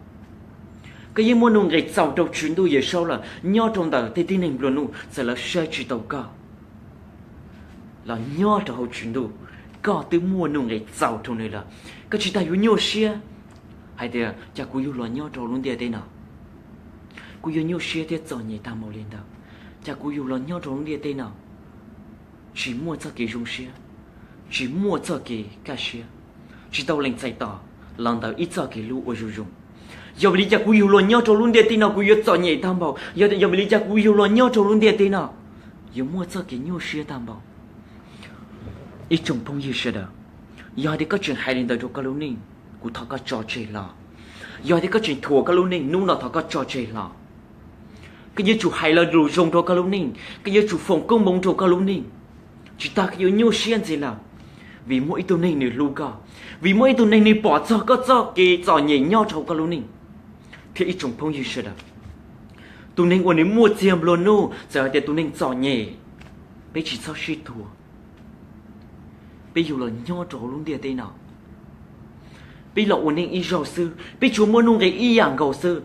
Koj yeej muaj nuj nqis txaus rau Tswv Ntuj Yawm Saub lawm. Nyob rau ntawm tej tib neeg nplua nuj txawm lawv saib tsis taus koj los nyob rau hauv Tswv Ntuj, koj twb muaj nuj nqis txaus rau nws lawm. Koj tsis tas yuav nyuaj siab hais tias cas kuv yug los nyob rau lub ntiaj teb no, kuv yuav nyuaj siab thiab txom nyem tag npaum li ntawd. Cas kuv yug los nyob rau lub ntiaj teb no tsis muaj txoj kev zoo siab, tsis muaj txoj kev kaj siab, tsis tau lees txais tos los ntawm ib txoj kev hlub uas zoo zoo. Yog vim li cas kuv yug los nyob rau lub ntiaj teb no kuv yuav txom nyem tag npaum? Yog, yog vim li cas kuv yug los nyob rau lub ntiaj teb no yuav muaj txoj kev nyuaj siab tag npaum? Ib tsoom phooj ywg sawv daws, yog hais tias koj tseem hais li ntawd rau koj lub neej, kuv thov koj tso tseg hlo. Yog hais tias koj tseem thuam koj lub neej, hnub no thov koj tso tseg hlo. Koj yuav tsum hais lo lus zoo rau koj lub neej, koj yuav tsum foom koob hmoov rau koj lub neej. Tsis tas koj yuav nyuaj siab ntxiv lawm, vim muaj ib tug neeg nws hlub koj, vim muaj ib tug neeg nws pom txog koj txoj kev txom nyem nyob rau koj lub neej, thiab ib tsoom phooj ywg sawv daws. Tus neeg uas nws muaj txiag nplua nuj, txawm hais tias tus neeg txom nyem, peb tsis txhob sib thuam. Peb yug los nyob rau hauv lub ntiaj teb no, peb los ua neej ib zaug xwb, peb tsuas muaj nuj nqis ib yam nkaus xwb.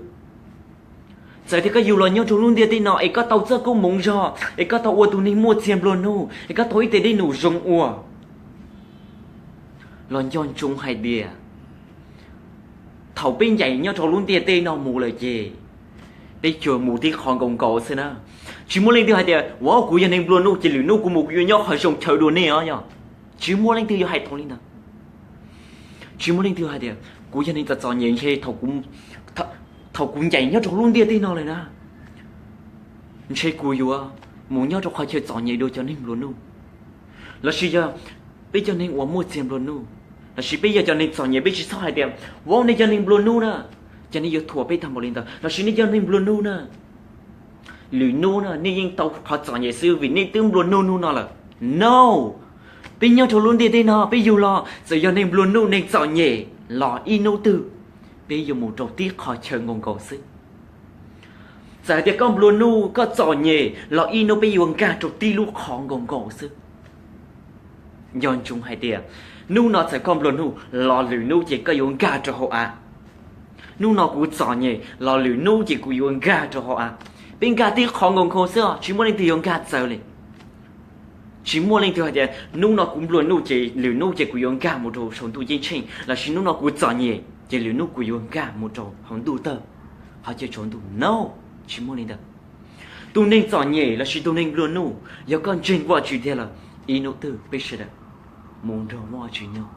Txawm tias koj yug los nyob rau lub ntiaj teb no es koj tau txoj koob hmoov zog, es koj tau ua tus neeg muaj txiag nplua nuj, es koj tau ib teg dej num zoo ua, los nco ntsoov hais tias thaum peb ncaim nyob rau lub ntiaj teb no mus lawm ces peb tsuas mus tib qho nkaus nkaus xwb na. Tsis muaj leej twg hais tias, ua, kuv yog neeg nplua nuj ces lwm hnub kuv mus kuv yuav nyob qhov zoo chaw dua nej os, yog. Tsis muaj leej twg yuav hais tau li ntawd. Tsis muaj leej twg hais tias, kuv yog neeg txom txom nyem ntshe thaum kuv ncaim nyob rau lub ntiaj teb no lawm na, ntshe kuv yuav mus nyob rau qhov chaw txom nyem dua cov neeg nplua nuj. Lossis yog peb cov neeg uas muaj txiag nplua nuj, lossis peb yog cov neeg txom nyem, peb tsis txhob hais tias, ua, nej cov neeg nplua nuj na, ces nej yuav thuam peb tag npaum li ntawd, lossis nej cov neeg nplua nuj na, lwm hnub na nej yeej tau qhov txom nyem xwb vim nej twb nplua nuj hnub no lawm. No, peb nyob rau lub ntiaj teb no peb yug los txawm yog neeg nplua nuj neeg txom nyem los ib hnub twg peb yuav mus rau tib qho chaw nkaus nkaus xwb. Txawm hais tias koj nplua nuj koj txom nyem los ib hnub peb yuav nkag rau tib lub qhov nkaus nkaus xwb. Nco ntsoov hais tias hnub no txawm koj nplua nuj los lwm hnub ces koj yuav nkag rau hauv av. Hnub no kuv txom nyem los lwm hnub ces kuv yuav nkag rau hauv av. Peb nkag tib qho nkaus nkaus xwb os, tsis muaj leej twg yuav nkag txawv li. Tsis muaj leej twg hais tias hnub no kuv nplua nuj ces lwm hnub ces kuv yuav nkag mus rau saum ntuj ceeb tsheej, lossis hnub no kuv txom nyem ces lwm hnub kuv yuav nkag mus rau hauv ntuj tawg, qhov chaw tsaus ntuj. No, tsis muaj li ntawd. Tus neeg txom nyem lossis tus neeg nplua nuj, yog koj ntseeg Vajtswv tiag lawm, ib hnub twg peb sawv daws mus nrog Vajtswv nyob.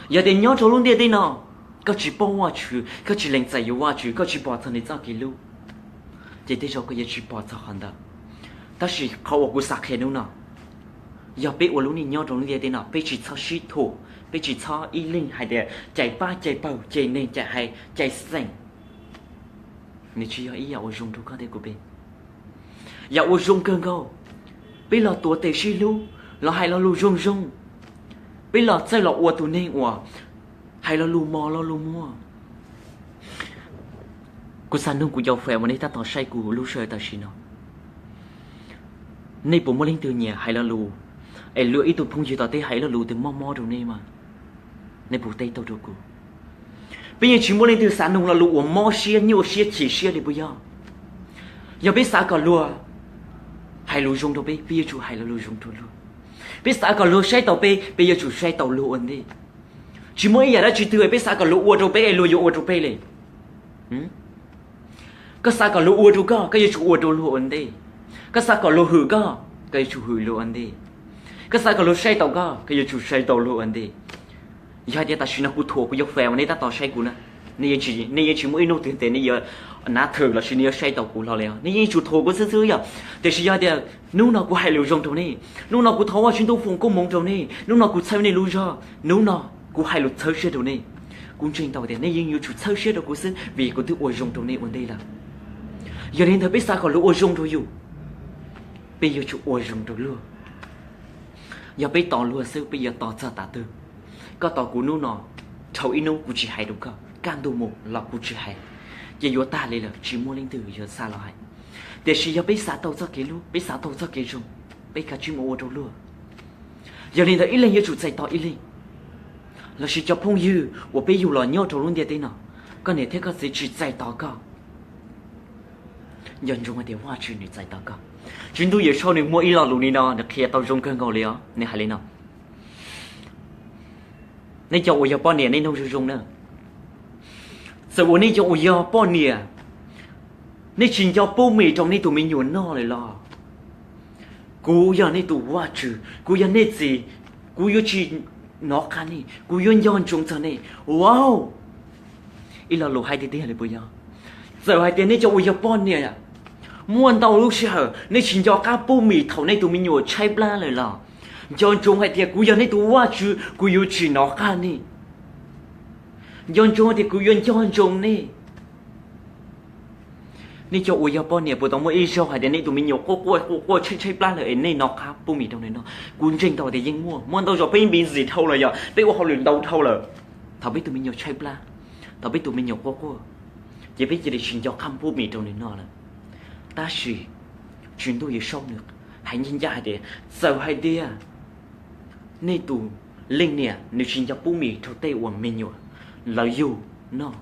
Yog tias nyob rau lub ntiaj teb no koj tsis paub Vajtswv, koj tsis lees txais yuav Vajtswv, koj tsis pom txog nws txoj kev hlub, ces tej zaum koj yuav tsis pom txog qhov ntawd. Tab sis qhov uas kuv xav qhia hnub no, yog peb ua lub neej nyob rau lub ntiaj teb no peb tsis txhob sib thuam, peb tsis txhob ib leeg hais tias cais pab cais pawg, cais neeg cais haiv cais xeem, nws tsis yog ib yam uas zoo rau koj thiab kuv peb. Yam uas zoo kawg nkaus, peb los tuav tes sib hlub, los hais lo lus zoo zoo, peb los txawj los ua tus neeg uas hais lo lus mos lo lus muag. Kuv xav nug kuv cov fam uas nej tab tom saib kuv lub sij hawm tam sim no, nej puas muaj leej twg nyiam hais lo lus, es luag ib tug phooj ywg tom teb hais lo lus twg mob mob rau nej mas? Nej puas teb tau rau kuv? Peb yeej tsis muaj leej twg xav nug lo lus uas mob siab nyuaj siab chim siab li puas yog? Yog peb xav kom luag hais lus zoo rau peb, peb yuav tsum hais lo lus zoo rau luag. Peb xav kom luag saib taus peb, peb yuav tsum saib taus luag ua ntej. Tsis muaj ib yam dab tsi twg peb xav kom luag ua rau peb es luag yuav ua rau peb li. Koj xav kom luag ua rau koj, koj yuav tsum ua rau luag ua ntej. Koj xav kom luag hwm koj, koj yuav tsum hwm luag ua ntej. Koj xav kom luag saib taus koj, koj yuav tsum saib taus luag ua ntej. Yog hais tias tam sim no kuv thuam kuv yuav fail, nej tab tom saib kuv na, nej yeej tsis muaj ib hnub twg tias nej yuav nav thwm lossis nej yuav saib taus kuv hlo li os. Nej yeej tsum thuam kuv xwb xwb yog. Tiam sis yog tias hnub no kuv hais lus zoo rau nej, hnub no kuv thov Vajtswv ntuj foom koob hmoov rau nej, hnub no kuv txhawb nej lub zog, hnub no kuv hais lus txhawb siab rau nej, kuv ntseeg tau tias nej yeej yuav tsum txhawb siab rau kuv xwb vim kuv twb ua zoo rau nej ua ntej lawm. Yog li ntawd peb xav kom luag ua zoo rau yus, peb yuav tsum ua zoo rau luag. Yog peb tos luag xwb peb yuav tos txog tav twg? Koj tos kuv hnub no, dhau ib hnub kuv tsis hais rau koj, kaj ntug mus los kuv tsis hais, ces yuav tag li lawm, tsis muaj leej twg yuav xa los hais. Tiam sis yog peb xav tau txoj kev hlub, peb xav tau txoj kev zoo, peb kav tsij mus ua rau luag. Yog li ntawd ib leeg yuav tsum txais tos ib leeg, lossis cov phooj ywg uas peb yug los nyob rau lub ntiaj teb no, koj niam thiab koj txiv tsis txais tos koj, nco ntsoov hais tias Vajtswv nws txais tos koj. Tswv ntuj Yawm Saub nws muaj ib lo lus li no, nws qhia tau zoo kawg nkaus li os, nws hais li no: Nej cov uas yog poj niam nej nug zoo zoo na. Txawm uas nej cov uas yog poj niam, nej tsis nco pub mis rau nej tus me nyuam noj lawm los, kuv yog nej tus Vajtswv, kuv yog nej txiv, kuv yuav tsis nov qab nej, kuv yuav nco ntsoov txog nej. Wow! Ib lo lus hais tiag tiag li puas yog? Txawm hais tias nej cov uas yog poj niam, muaj ntau lub sij hawm nej tsis nco qab pub mis thaum nej tus me nyuam tshaib plab lawm los, nco ntsoov hais tias kuv yog nej tus Vajtswv, kuv yuav tsis nov qab nej. Nco ntsoov hais tias kuv yuav nco ntsoov nej. Nej cov uas yog poj niam puas tau muaj ib zaug hais tias nej tus me nyuam quaj quaj quaj quaj tshaib tshaib plab lawm es nej nov qab pub mis rau nws noj? Kuv ntseeg tau tias yeej muaj. Muaj ntau zaus peb busy dhau lawm, yog peb ua hauj lwm ntau dhau lawm, thaum peb tus me nyuam tshaib plab, thaum peb tus me nyuam quaj quaj, ces peb cia li tsis nco qab pub mis rau nws noj lawm. Tab sis Tswv Ntuj Yawm Saub nws hais ncaj ncaj hais tias txawm hais tias nej tus leej niam nws tsis nco pub mis rau tej uas me nyuam lawv yug noj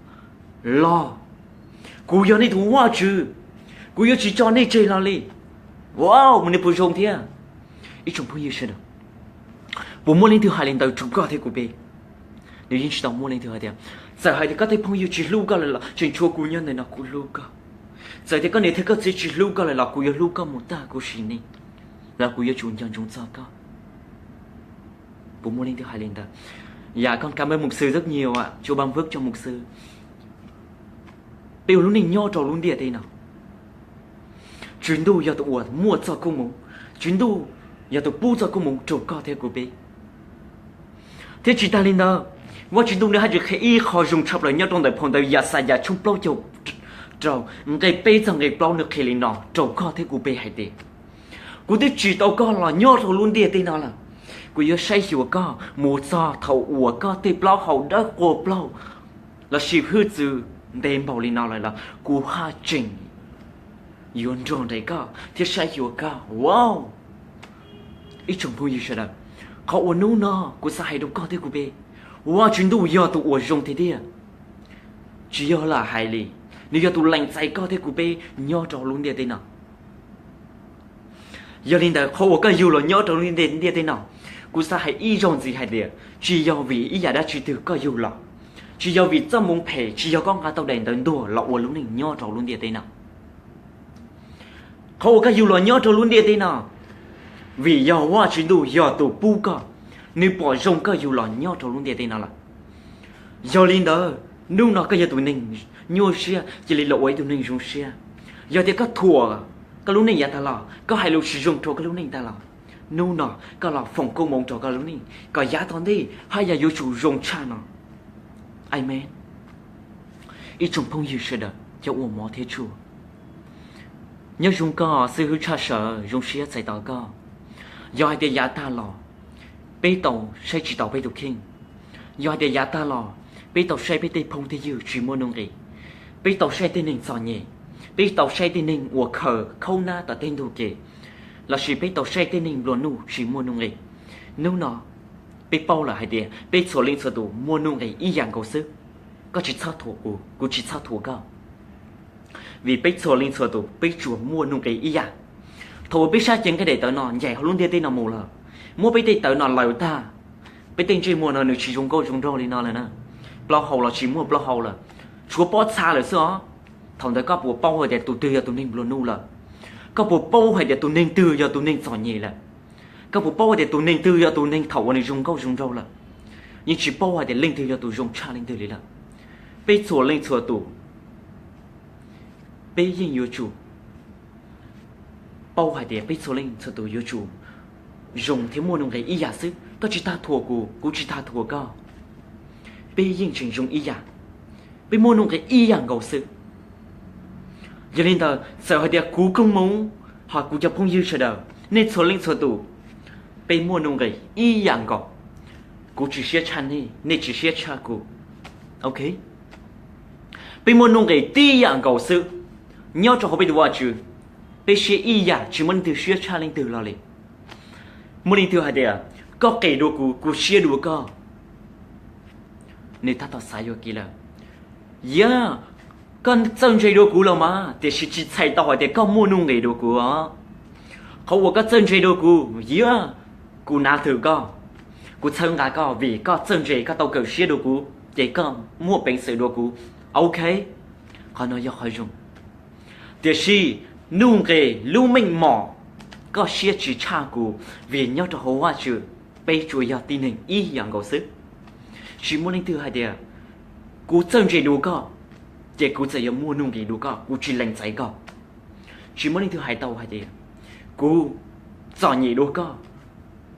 los, kuv yog nej tus Vajtswv, kuv yuav tsis tso nej tseg los li. Wow, mus nej puas zoo thiab? Ib tsoom phooj ywg sawv daws, puas muaj leej twg hais li ntawd rau koj thiab kuv peb? Nws yeej tsis tau muaj leej twg hais tias, txawm hais tias koj tej phooj ywg tsis hlub koj lawm los tseem tshuav kuv nyob ntawm no kuv hlub koj. Txawm tias koj niam thiab koj txiv tsis hlub koj lawm los kuv yuav hlub koj mus tag kuv sim neej, los kuv yuav tsum nco ntsoov txog koj. Puas muaj leej twg hais li ntawd? Yam koj kab npawb mus xwb txoj nyias a, tsuas npawb tso mus xwb. Peb ua lub neej nyob rau lub ntiaj teb no, Tswv Ntuj yog tus uas muaj txoj koob hmoov, Tswv Ntuj yog tus pub txoj koob hmoov rau koj thiab kuv peb. Thiab tsis tas li ntawd, Vajtswv Ntuj nws haj tseem qhia ib qho zoo tshaj plaws nyob rau ntawm phau ntawv Yaxayas tshooj plaub caug rau, nqe peb txog nqe plaub, nws qhia li no rau koj thiab kuv peb hais tias, kuv twb tsim tau koj los nyob rau lub ntiaj teb no lawm, kuv yuav saib xyuas koj mus txog thaum uas koj tej plaub hau dawb quaj plaug lossis hwj txwv ntev npaum li no lawm los kuv haj tseem yuav nrog nraim koj thiab saib xyuas koj. Wow! Ib tsoom phooj ywg sawv daws, qhov uas hnub no kuv xav hais rau koj thiab kuv peb, Vajtswv Ntuj yog tus uas zoo tiag tiag. Tsis yog lam hais li, nws yog tus lees txais koj thiab kuv peb nyob rau lub ntiaj teb no. Yog li ntawd qhov uas koj yug los nyob rau lub ntiaj teb no, kuv xav hais ib zaug ntxiv hais tias tsis yog vim ib yam dab tsi twg koj yug los, tsis yog vim txoj hmoov phem, tsis yog koj nqa tau daim ntawv ntuag los ua lub neej nyob rau lub ntiaj teb no. Qhov uas koj yug los nyob rau lub ntiaj teb no, vim yog Vajtswv Ntuj yog tus pub koj, nws pom zoo koj yug los nyob rau lub ntiaj teb no lawm. Yog li ntawd hnub no koj yog tus neeg nyuaj siab, cia li los ua ib tug neeg zoo siab. Yog tias koj thuam koj lub neej yav tag los, koj hais lus tsis zoo rau koj lub neej tag los, hnub no koj los foom koob hmoov rau koj lub neej kom yav tom ntej haj yam yuav tsum zoo tshaj no. Amees. Ib tsoom phooj ywg sawv daws cov uas hmov thiab tshua, nyob zoo koj xib hwb tshaj sawv, zoo siab txais tos koj. Yog hais tias yav tag los peb tau saib tsis taus peb tus kheej, yog hais tias yav tag los peb tau saib peb tej phooj tej ywg tsis muaj nuj nqis, peb tau saib tej neeg txom nyem, peb tau saib tej neeg uas khaws khaub nab tom tej ntug kev, lossis peb tau saib tej neeg nplua nuj tsis muaj nuj nqis, hnub no peb paub lawm hais tias peb txhua leej txhua tus muaj nuj nqis ib yam nkaus xwb. Koj tsis txhob thuam kuv, kuv tsis txhob thuam koj, vim peb txhua leej txhua tus peb tsuas muaj nuj nqis ib yam. Thaum uas peb sab cev nqaij daim tawv no ncaim hauv lub ntiaj teb no mus lawm, muab peb tej tawv no laws tag, peb tej ntsej muag no nws tsis zoo nkauj zoo nraug li no lawm na, plaub hau los tsis muaj plaub hau lawm, Tshuav pob txha lawm xwb os. Thaum ntawd koj puas paub hais tias tus twg yog tus neeg nplua nuj lawm? Koj puas paub hais tias tus neeg twg yog tus neeg txom nyem lawm? Koj puas paub hais tias tus neeg twg yog tus neeg thaum uas nws zoo nkauj zoo nraug lawm? Yeej tsis paub hais tias leej twg yog tus zoo tshaj leej twg li lawm. Peb txhua leej txhua tus, peb yeej yuav tsum paub hais tias peb txhua leej txhua tus yuav tsum zoo thiab muaj nuj nqis ib yam xwb. Koj tsis tag thuam kuv, kuv tsis tag thuam koj, peb yeej tseem zoo ib yam, peb muaj nuj nqis ib yam nkaus xwb. Yog li ntawd txawm hais tias kuv Kooj Hmoov, hos kuv cov phooj ywg sawv daws, nej txhua leej txhua tus, peb muaj nuj nqis ib yam nkaus. Kuv tsis siab tshaj nej, nej tsis siab tshaj kuv. Ok, peb muaj nuj nqis tib yam nkaus xwb. Nyob rau hauv peb tus Vajtswv, peb siab ib yam, tsis muaj leej twg siab tshaj leej twg los li. Muaj leej twg hais tias koj qis dua kuv, kuv siab dua koj, nws tab tom xav yuam kev lawm. Yog koj txawj ntse dua kuv los mas, tiam sis tsis txhais tau hais tias koj muaj nuj nqis dua kuv os. Qhov uas koj txawj ntse dua kuv, yog kuv nav twm koj, kuv txhawb nqa koj vim koj txawj ntse, koj tau kawm siab dua kuv, ces koj muaj peev xwm dua kuv. Ok, qhov no yog qhov zoo. Tiam sis nuj nqis lub meej mom, koj siab tsis tshaj kuv, vim nyob rau hauv Vajtswv, peb tsuas yog tib neeg ib yam nkaus xwb. Tsis muaj leej twg hais tias kuv txawj ntse dua koj, ces kuv txawm yuav muaj nuj nqis dua koj, kuv tsis lees txais koj. Tsis muaj leej twg hais tau hais tias kuv txom nyem dua koj,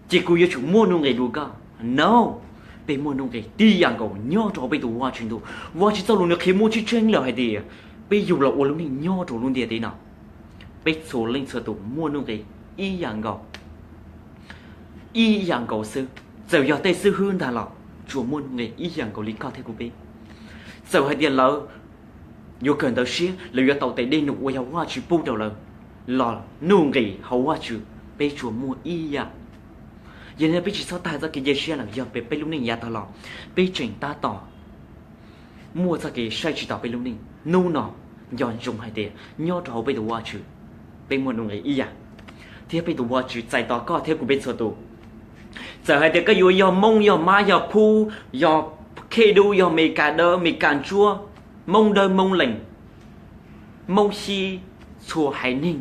ces kuv yuav tsum muaj nuj nqis dua koj. No, peb muaj nuj nqis tib yam nkaus nyob rau hauv peb tus Vajtswv ntuj. Vajtswv txoj lus nws qhia muaj tseeb tseeb lawm hais tias peb yug los ua lub neej nyob rau lub ntiaj teb no, peb txhua leej txhua tus muaj nuj nqis ib yam nkaus, ib yam nkaus xwb. Txawm yog tej xib hwb ntag los tsuas muaj nuj nqis ib yam nkaus li koj thiab kuv peb. Txawm hais tias lawv yuav kawm ntawv siab, lawv yuav tau tes dej num uas yog Vajtswv pub rau lawv los nuj nqis hauv Vajtswv peb tsuas muaj ib yam. Yog li peb tsis txhob tag txoj kev cia siab lawm, yog peb lub neej yav tag los peb tseem tab tom muaj txoj kev saib tsis taus peb lub neej. Hnub no nco ntsoov hais tias nyob rau hauv peb tus Vajtswv, peb muaj nuj nqis ib yam, thiab peb tus Vajtswv txais tos koj thiab kuv peb txhua tus. Txawm hais tias koj yuav yog Hmoob, yog Mab, yog Phub, yog Khej Dub, yog Meskas Dawb, Meskas Ntsuab, Hmoob Dawb, Hmoob Lees, Hmoob Xyib, txhua haiv neeg,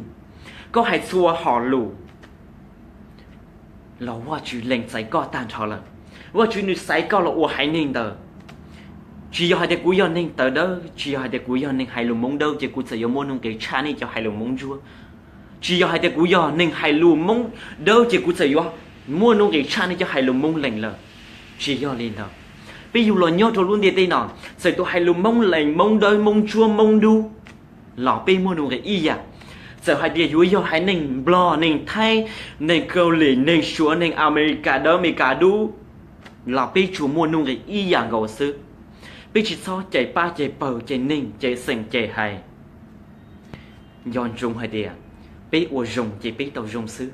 koj hais txhua hom lus los Vajtswv lees txais koj tag nrho lawm. Vajtswv nws xaiv koj los ua haiv neeg ntawd. Tsis yog hais tias kuv yog neeg tawv dawb, tsis yog hais tias kuv yog neeg hais lus Hmoob dawb ces kuv txawm yuav muaj nuj nqis tshaj nej cov hais lus Hmoob ntsuab. Tsis yog hais tias kuv yog neeg hais lus Hmoob dawb ces kuv txawm yuav muaj nuj nqis tshaj nej cov hais lus Hmoob Lees lawm. Tsis yog li ntawd. Peb yug los nyob rau lub ntiaj teb no, txawm tus hais lus Hmoob Lees, Hmoob Dawb, Hmoob Ntsuab, Hmoob Dub los peb muaj nuj nqis ib yam. Txawm hais tias yuav yog haiv neeg Nplog, neeg Thaib, neeg Kaus Lim, neeg Suav, neeg Amelikas Dawb, Amelikas Dub los peb tsuas muaj nuj nqis ib yam nkaus xwb. Peb tsis txhob cais pab cais pawg, cais neeg cais xeem cais haiv. Nco ntsoov hais tias peb ua zoo ces peb tau zoo xwb.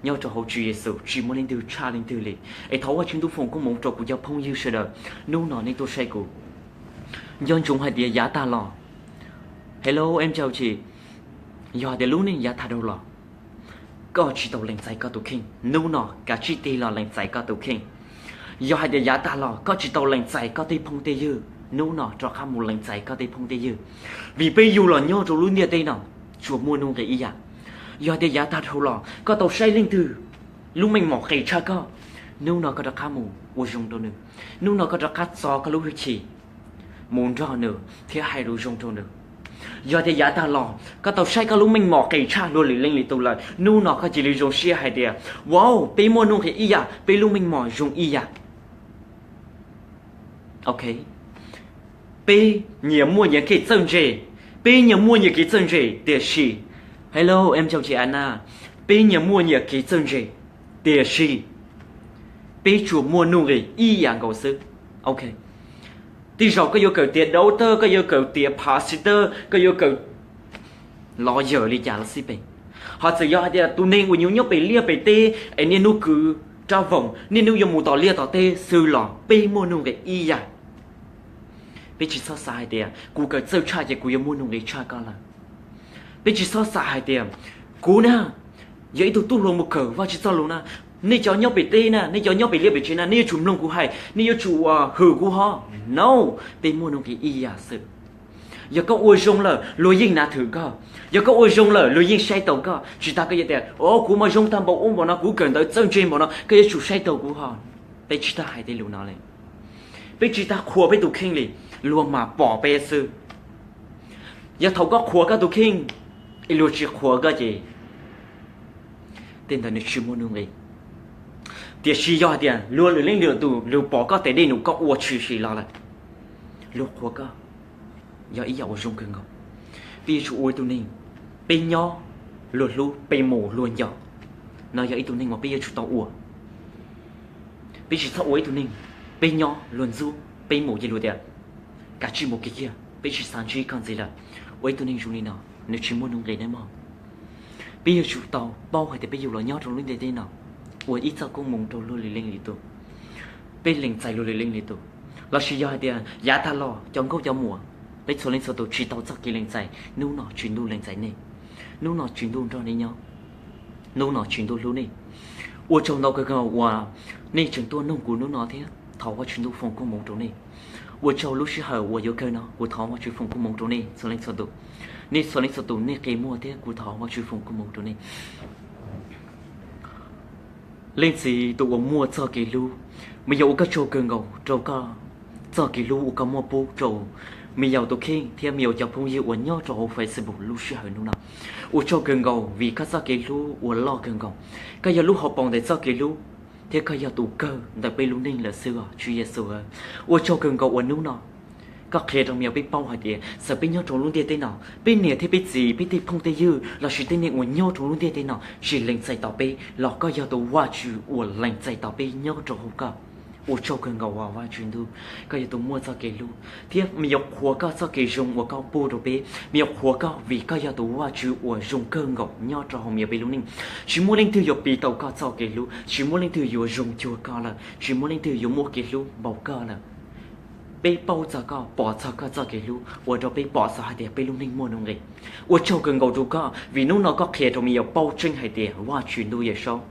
Nyob rau hauv Tswv Yexus tsis muaj leej twg tshaj leej twg li. Es thov Vajtswv ntuj foom koob hmoov rau kuv cov phooj ywg sawv daws hnub no nej tuaj saib kuv. Nco ntsoov hais tias yav tag los, hello em chào chị, yog hais tias lub neej yav tag dhau los koj tsis tau lees txais koj tus kheej, hnub no kav tsij tig los lees txais koj tus kheej. Yog hais tias yav tag los koj tsis tau lees txais koj tej phooj tej ywg, hnub no rov qab mus lees txais koj tej phooj tej ywg. Vim peb yug los nyob rau lub ntiaj teb no tsuas muaj nuj nqis ib yam. Yog hais tias yav tag dhau los koj tau saib leej twg lub meej mom qis tshaj koj, hnub no koj rov qab mus ua zoo rau nws. Hnub no koj rov qab txo koj lub hwj chim mus nrog nws thiab hais lus zoo rau nws. Yog tias yav tag los koj tau saib koj lub meej mom qis tshaj luag lwm leej lwm tus lawm, hnub no koj cia li zoo siab hais tias, wow, peb muaj nuj nqis ib yam, peb lub meej mom zoo ib yam. Ok, peb nyias muaj nyias kev txawj ntse, peb nyias muaj nyias kev txawj ntse, tiam sis, hello em chào chị Anna, peb nyias muaj nyias kev txawj ntse, tiam sis peb tsuas muaj nuj nqis ib yam nkaus xwb. Ok, tej zaum koj yuav kawm tiav doctor, koj yuav kawm tiav pastor, koj yuav kawm lawyer li cas los xij peem. Ho txawm yog hais tias tus neeg uas nyob pem liaj pem teb es niaj hnub kwv rab voos, niaj hnub yuav mus tom liaj tom teb xwb los peb muaj nuj nqis ib yam. Peb tsis txhob xav hais tias kuv kawm txawj tshaj ces kuv yuav muaj nuj nqis tshaj koj lawm. Peb tsis txhob xav hais tias kuv na yog ib tug tub hluas mus kawm Vajtswv txoj lus na, nej cov nyob pem teb na, nej cov nyob pem liaj pem tsev na, nej yuav tsum mloog kuv hais, nej yuav tsum hwm kuv hov. No, peb muaj nuj nqis ib yam xwb. Yog koj ua zoo lawm, luag yeej nav thwm koj. Yog koj ua zoo lawm, luag yeej saib taus koj. Tsis tas koj yuav tias, o, kuv mas zoo tag npaum ub npaum no, kuv kawm ntawv txawj ntse npaum no, koj yuav tsum saib taus kuv ho. Peb tsis tas hais tej lus no li. Peb tsis tas qhuas peb tus kheej li, luag mas pom peb xwb. Yog thaum koj qhuas koj tus kheej, es luag tsis qhuas koj ces tej ntawd nws tsis muaj nuj nqis. Tiam sis yog hais tias luag lwm leej lwm tus luag pom koj tes dej num koj ua tshwm sim los lawm, luag qhuas koj, yog ib yam uas zoo kawg nkaus. Peb yuav tsum ua ib tug neeg, peb nyob luag hlub, peb mus luag nco. No yog ib tug neeg uas peb yuav tsum tau ua. Peb tsis txhob ua ib tug neeg, peb nyob luag ntxub, peb mus ces luag tias, kav tsij mus kiag kiag, peb tsis xav ntsib koj ntxiv lawm. Ua ib tug neeg zoo li no, nws tsis muaj nuj nqis nawb mog. Peb yuav tsum tau paub hais tias peb yug los nyob rau lub ntiaj teb no, ua ib txoj koob hmoov rau luag lwm leej lwm tus. Peb lees txais luag lwm leej lwm tus, lossis yog hais tias yav tag los cov nkauj cov muam, peb txhua leej txhua tus tsis tau txoj kev lees txais, hnub no Tswv Ntuj lees txais nej, hnub no Tswv Ntuj nrog nej nyob, hnub no Tswv Ntuj hlub nej. Ua tsaug ntau kawg nkaus uas nej tseem tuaj noog kuv hnub no thiab thov Vajtswv Ntuj foom koob hmoov rau nej. Ua tsaug lub sij hawm uas yuav kawg no, kuv thov Vajtswv foom koob hmoov rau nej txhua leej txhua tus. Nej txhua leej txhua tus nej qi muag thiab kuv thov Vajtswv foom koob hmoov rau nej. Leej txiv tus uas muaj txoj kev hlub, me yaus ua koj tsaug kawg nkaus rau koj txoj kev hlub uas koj muaj pub rau me yaus tus kheej thiab me yaus cov phooj ywg uas nyob rau hauv Facebook lub sij hawm hnub no. Ua tsaug kawg nkaus vim koj txoj kev hlub uas loj kawg nkaus. Koj yog lub hauv paus ntawm txoj kev hlub, thiab koj yog tus kawg ntawm peb lub neej lawm xwb os Tswv Yexus. Ua tsaug kawg nkaus uas hnub no koj qhia rau me yaus peb paub hais tias txawm peb nyob rau lub ntiaj teb no, peb niam thiab peb txiv, peb tej phooj tej ywg lossis tej neeg uas nyob rau lub ntiaj teb no tsis lees txais tau peb los koj yog tus Vajtswv uas lees txais tau peb nyob rau hauv koj. Ua tsaug kawg nkaus os Vajtswv Ntuj, koj yog tus muaj txoj kev hlub thiab me yaus qhuas koj txoj kev zoo uas koj pub rau peb. Me yaus qhuas koj vim koj yog tus Vajtswv uas zoo kawg nkaus nyob rau hauv me yaus peb lub neej. Tsis muaj leej twg yuav piv tau koj txoj kev hlub, tsis muaj leej twg yuav zoo cuag koj lawm, tsis muaj leej twg yuav muaj kev hlub npaum koj lawm. Peb paub txog koj, pom txog koj txoj kev hlub ua rau peb pom txog hais tias peb lub neej muaj nuj nqis. Ua tsaug kawg nkaus rau koj vim hnub no koj qhia rau me yaus paub tseeb hais tias Vajtswv Ntuj Yawm Saub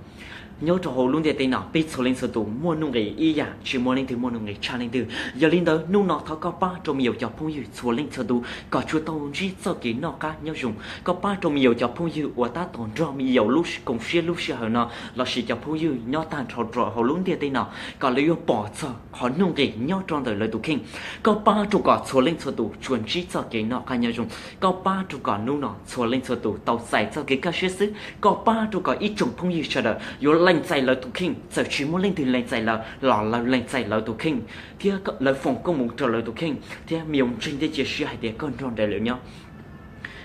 nyob rau hauv lub ntiaj teb no peb txhua leej txhua tus muaj nuj nqis ib yam, tsis muaj leej twg muaj nuj nqis tshaj leej twg. Yog li ntawd hnub no thov koj pab rau me yaus cov phooj ywg txhua leej txhua tus kom tsuas tau ntsib txoj kev noj qab nyob zoo. Koj pab rau me yaus cov phooj ywg uas tab tom nrog me yaus lub koom siab lub sij hawm no lossis cov phooj ywg nyob tag nrho rau hauv lub ntiaj teb no kom lawv yuav pom txog qhov nuj nqis nyob rau ntawm lawv tus kheej. Koj pab rau kom txhua leej txhua tus tsuas ntsib txoj kev noj qab nyob zoo. Koj pab rau kom hnub no txhua leej txhua tus tau txais txoj kev kaj siab xwb. Koj pab rau kom ib tsoom phooj ywg sawv daws yuav lees txais lawv tus kheej, txawm tsis muaj leej twg lees txais lawv los lawv lees txais lawv tus kheej thiab lawv foom koob hmoov rau lawv tus kheej. Thiab me yaus ntseeg thiab cia siab hais tias koj nrog nraim lawv nyob.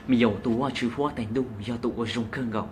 Me yaus tus Vajtswv huab tais ntuj yog tus uas zoo kawg nkaus.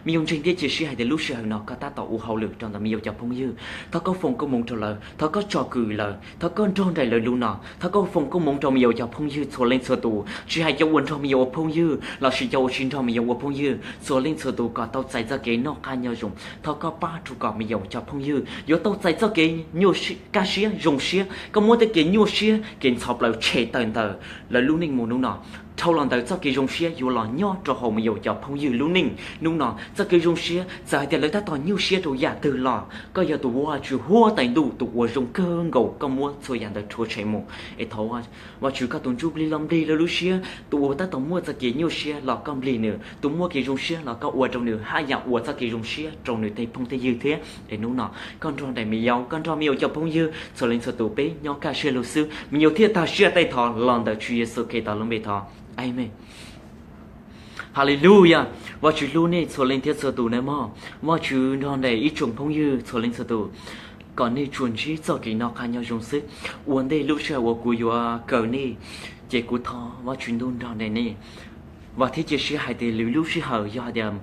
Me yaus ntseeg thiab cia siab hais tias lub sij hawm no koj tab tom ua hauj lwm rau ntawm me yaus cov phooj ywg. Thov koj foom koob hmoov rau lawv, thov koj tsom kwm lawv, thov koj nrog nraim lawv lub no. Thov koj foom koob hmoov rau me yaus cov phooj ywg txhua leej txhua tus, tsis hais cov uas nrog me yaus ua phooj ywg lossis cov uas tsis nrog me yaus ua phooj ywg, txhua leej txhua tus kom tau txais txoj kev noj qab nyob zoo. Thov koj pab rau kom me yaus cov phooj ywg yuav tau txais txoj kev nyuaj kaj siab zoo siab. Koj muab tej kev nyuaj siab kev ntxhov plaws tshem tawm ntawm lawv lub neej mus hnub no. Dhau los ntawm txoj kev zoo siab yuav los nyob rau hauv me yaus cov phooj ywg lub neej hnub no. Txoj kev zoo siab txawm hais tias lawv tab tom nyuaj siab rau yam twg los koj yog tus Vajtswv huab tais ntuj tus uas zoo kawg nkaus, koj muab txhua yam ntawd rhuav tshem mus. Es thov Vajtswv koj tus ntsuj plig los nplig lawv lub siab, tus uas tab tom muaj txoj kev nyuaj siab los koj nplig nws, tus muaj kev zoo siab los koj ua rau nws haj yam ua txoj kev zoo siab rau nws tej phooj tej ywg thiab. Es hnub no koj nrog nraim me yaus, koj nrog me yaus cov phooj ywg txhua leej txhua tus peb nyob kaj siab lug xwb, me yaus thiaj tag siab tej thov los ntawm Tswv Yexus Khetos lub npe thov. Amees. Haleluya. Vajtswv hlub nej txhua leej thiab txhua tus nawb mog. Vajtswv nrog nraim ib tsoom phooj ywg txhua leej txhua tus kom nej tsuas ntsib txoj kev noj qab nyob zoo xwb. Ua ntej lub sij hawm uas kuv yuav kawm nej, ces kuv thov Vajtswv ntuj nrog nraim nej. Vam thiab cia siab hais tias lwm lub sij hawm yog hais tias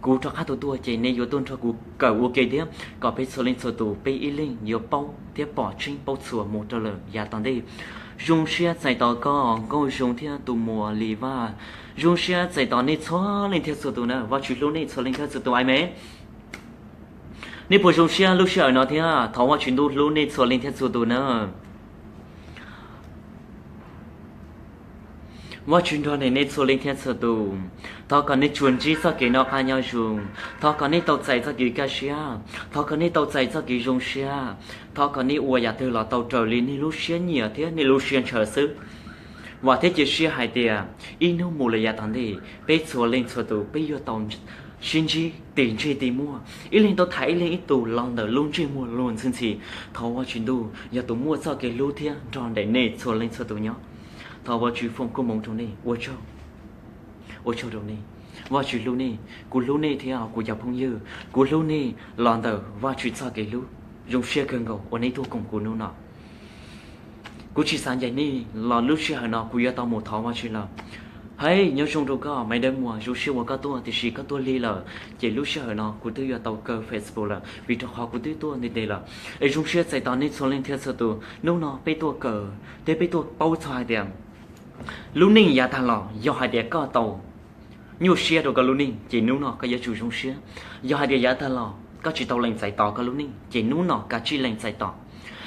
kuv rov qab tuaj tuaj ces nej yuav tuaj nrog kuv kawm ua ke thiab kom peb txhua leej txhua tus peb ib leeg yuav paub thiab pom tseeb paub txhua mus rau lawm yav tom ntej. Zoo siab txais tos koj Nkauj Zoo thiab tus muam Li Vaj. Zoo siab txais tos nej txhua leej thiab txhua tus na. Vajtswv hlub nej txhua leej thiab txhua tus. Amees. Nej puas zoo siab lub sij hawm no thiab? Thov Vajtswv ntuj hlub nej txhua leej thiab txhua tus na. Vajtswv nrog nej txhua leej thiab txhua tus. Thov kom nej tsuas ntsib txoj kev noj qab nyob zoo. Thov kom nej tau txais txoj kev kaj siab. Thov kom nej tau txais txoj kev zoo siab. Thov kom nej ua yam twg los tau raws li nej lub siab nyiam thiab nej lub siab ntshaw xwb. Vam thiab cia siab hais tias ib hnub mus lawm yav tom ntej peb txhua leej txhua tus peb yuav tau sib ntsib tig ntsej tig muag, ib leeg tau tham ib leeg ib tug los ntawm lub ntsej muag luag ntxhi ntxhi. Thov Vajtswv Ntuj yog tus muaj txoj kev hlub thiab nrog nraim nej txhua leej txhua tus nyob. Thov Vajtswv foom koob hmoov rau nej. Ua tsaug, ua tsaug rau nej. Vajtswv hlub nej, kuv hlub nej thiab kuv cov phooj ywg, kuv hlub nej los ntawm Vajtswv txoj kev hlub. Zoo siab kawg nkaus uas nej tuaj koom kuv hnub no. Kuv tsis xav ncaim nej los lub sij hawm no kuv yuav tau mus thov Vajtswv lawm. Hais nyob zoo rau koj Maiv Dawb Muas, zoo siab uas koj tuaj, tiam sis koj tuaj lig lawm, ces lub sij hawm no kuv twb yuav tau kaw Facebook lawm vim rau qhov kuv twb tuaj ntev ntev lawm. Es zoo siab txais tos nej txhua leej thiab txhua tus. Hnub no peb tuaj kawm thiab peb tuaj paub txog hais tias lub neej yav tag los yog hais tias koj tau nyuaj siab rau koj lub neej ces hnub no koj yuav tsum zoo siab. Yog hais tias yav tag los koj tsis tau lees txais tos koj lub neej ces hnub no kav tsij lees txais tos.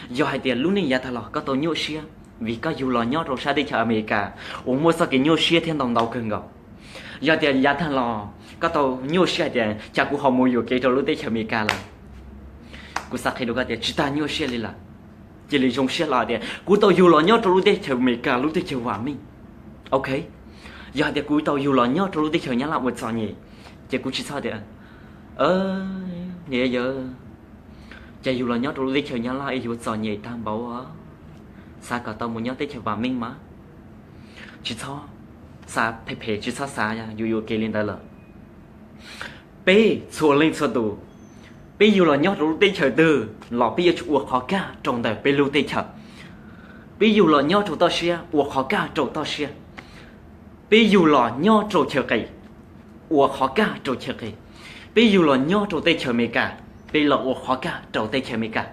Yog hais tias lub neej yav tag los koj tau nyuaj siab vim koj yug los nyob rau sab teb chaws Amelikas uas muaj txoj kev nyuaj siab thiab ntau ntau kawg nkaus. Yog tias yav tag los koj tau nyuaj siab hais tias cas kuv ho mus yuam kev rau lub teb chaws Amelikas lawm, kuv xav qhia rau koj tias tsis tas nyuaj siab li lawm. Cia li zoo siab hlo tias kuv tau yug los nyob rau lub teb chaws Amelikas, lub teb chaws vam meej. Ok, yog hais tias kuv tau yug los nyob rau lub teb chaws Nyab Laj uas txom nyem, ces kuv tsis txhob tias, niam yawm, cas yug los nyob rau lub teb chaws Nyab Laj es yuav txom nyem tag npaum, xav kom tau mus nyob teb chaws vam meej mas. Tsis txhob xav phem phem, tsis txhob xav yuam yuam kev li ntawd lawm. Peb txhua leej txhua tus, peb yug los nyob rau lub teb chaws twg los peb yuav tsum ua qhov kaj rau ntawm peb lub teb chaws. Peb yug los nyob rau toj siab, ua qhov kaj rau toj siab. Peb yug los nyob rau chaw qis, ua qhov kaj rau chaw qis. Peb yug los nyob rau teb chaws Amelikas, peb los ua qhov kaj rau teb chaws Amelikas.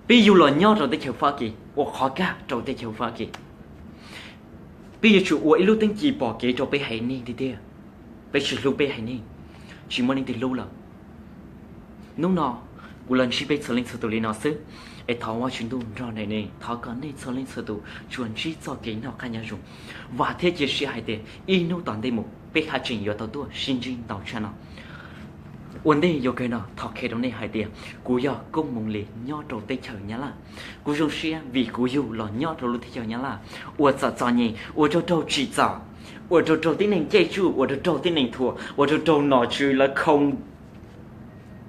Peb yug los nyob rau teb chaws Fab Kis, ua qhov kaj rau teb chaws Fab Kis. Peb yuav tsum ua ib lub teeb ci pom kev rau peb haiv neeg tiag tiag. Peb tsis hlub peb haiv neeg, tsis muaj leej twg hlub lawm. Hnub no kuv los ntsib peb txhua leej txhua tus li no xwb, es thov Vajtswv Ntuj nrog nraim nej, thov kom nej txhua leej txhua tus tsuas ntsib txoj kev noj qab nyob zoo. Vam thiab cia siab hais tias ib hnub tom ntej mus peb haj tseem yuav tau tuaj sib ntsib ntau tshaj no. Ua ntej yuav kawg no thov qhia rau nej hais tias kuv yog Koob Moos Lis nyob rau teb chaws Nyab Laj. Kuv zoo siab vim kuv yug los nyob rau lub teb chaws Nyab Laj uas txom txom nyem, uas raug raug tsim txom, uas raug raug tib neeg caij tsuj, uas raug raug tib neeg thuam, uas raug raug nom tswv lawv khoo.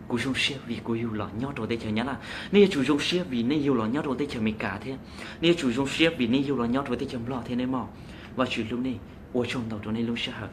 Kuv zoo siab vim kuv yug los nyob rau teb chaws Nyab Laj. Nej yuav tsum zoo siab vim nej yug los nyob rau teb chaws Amelikas thiab. Nej yuav tsum zoo siab vim nej yug los nyob rau teb chaws Nplog thiab nej mog. Vajtswv hlub nej, ua tsaug ntau rau nej lub sij hawm.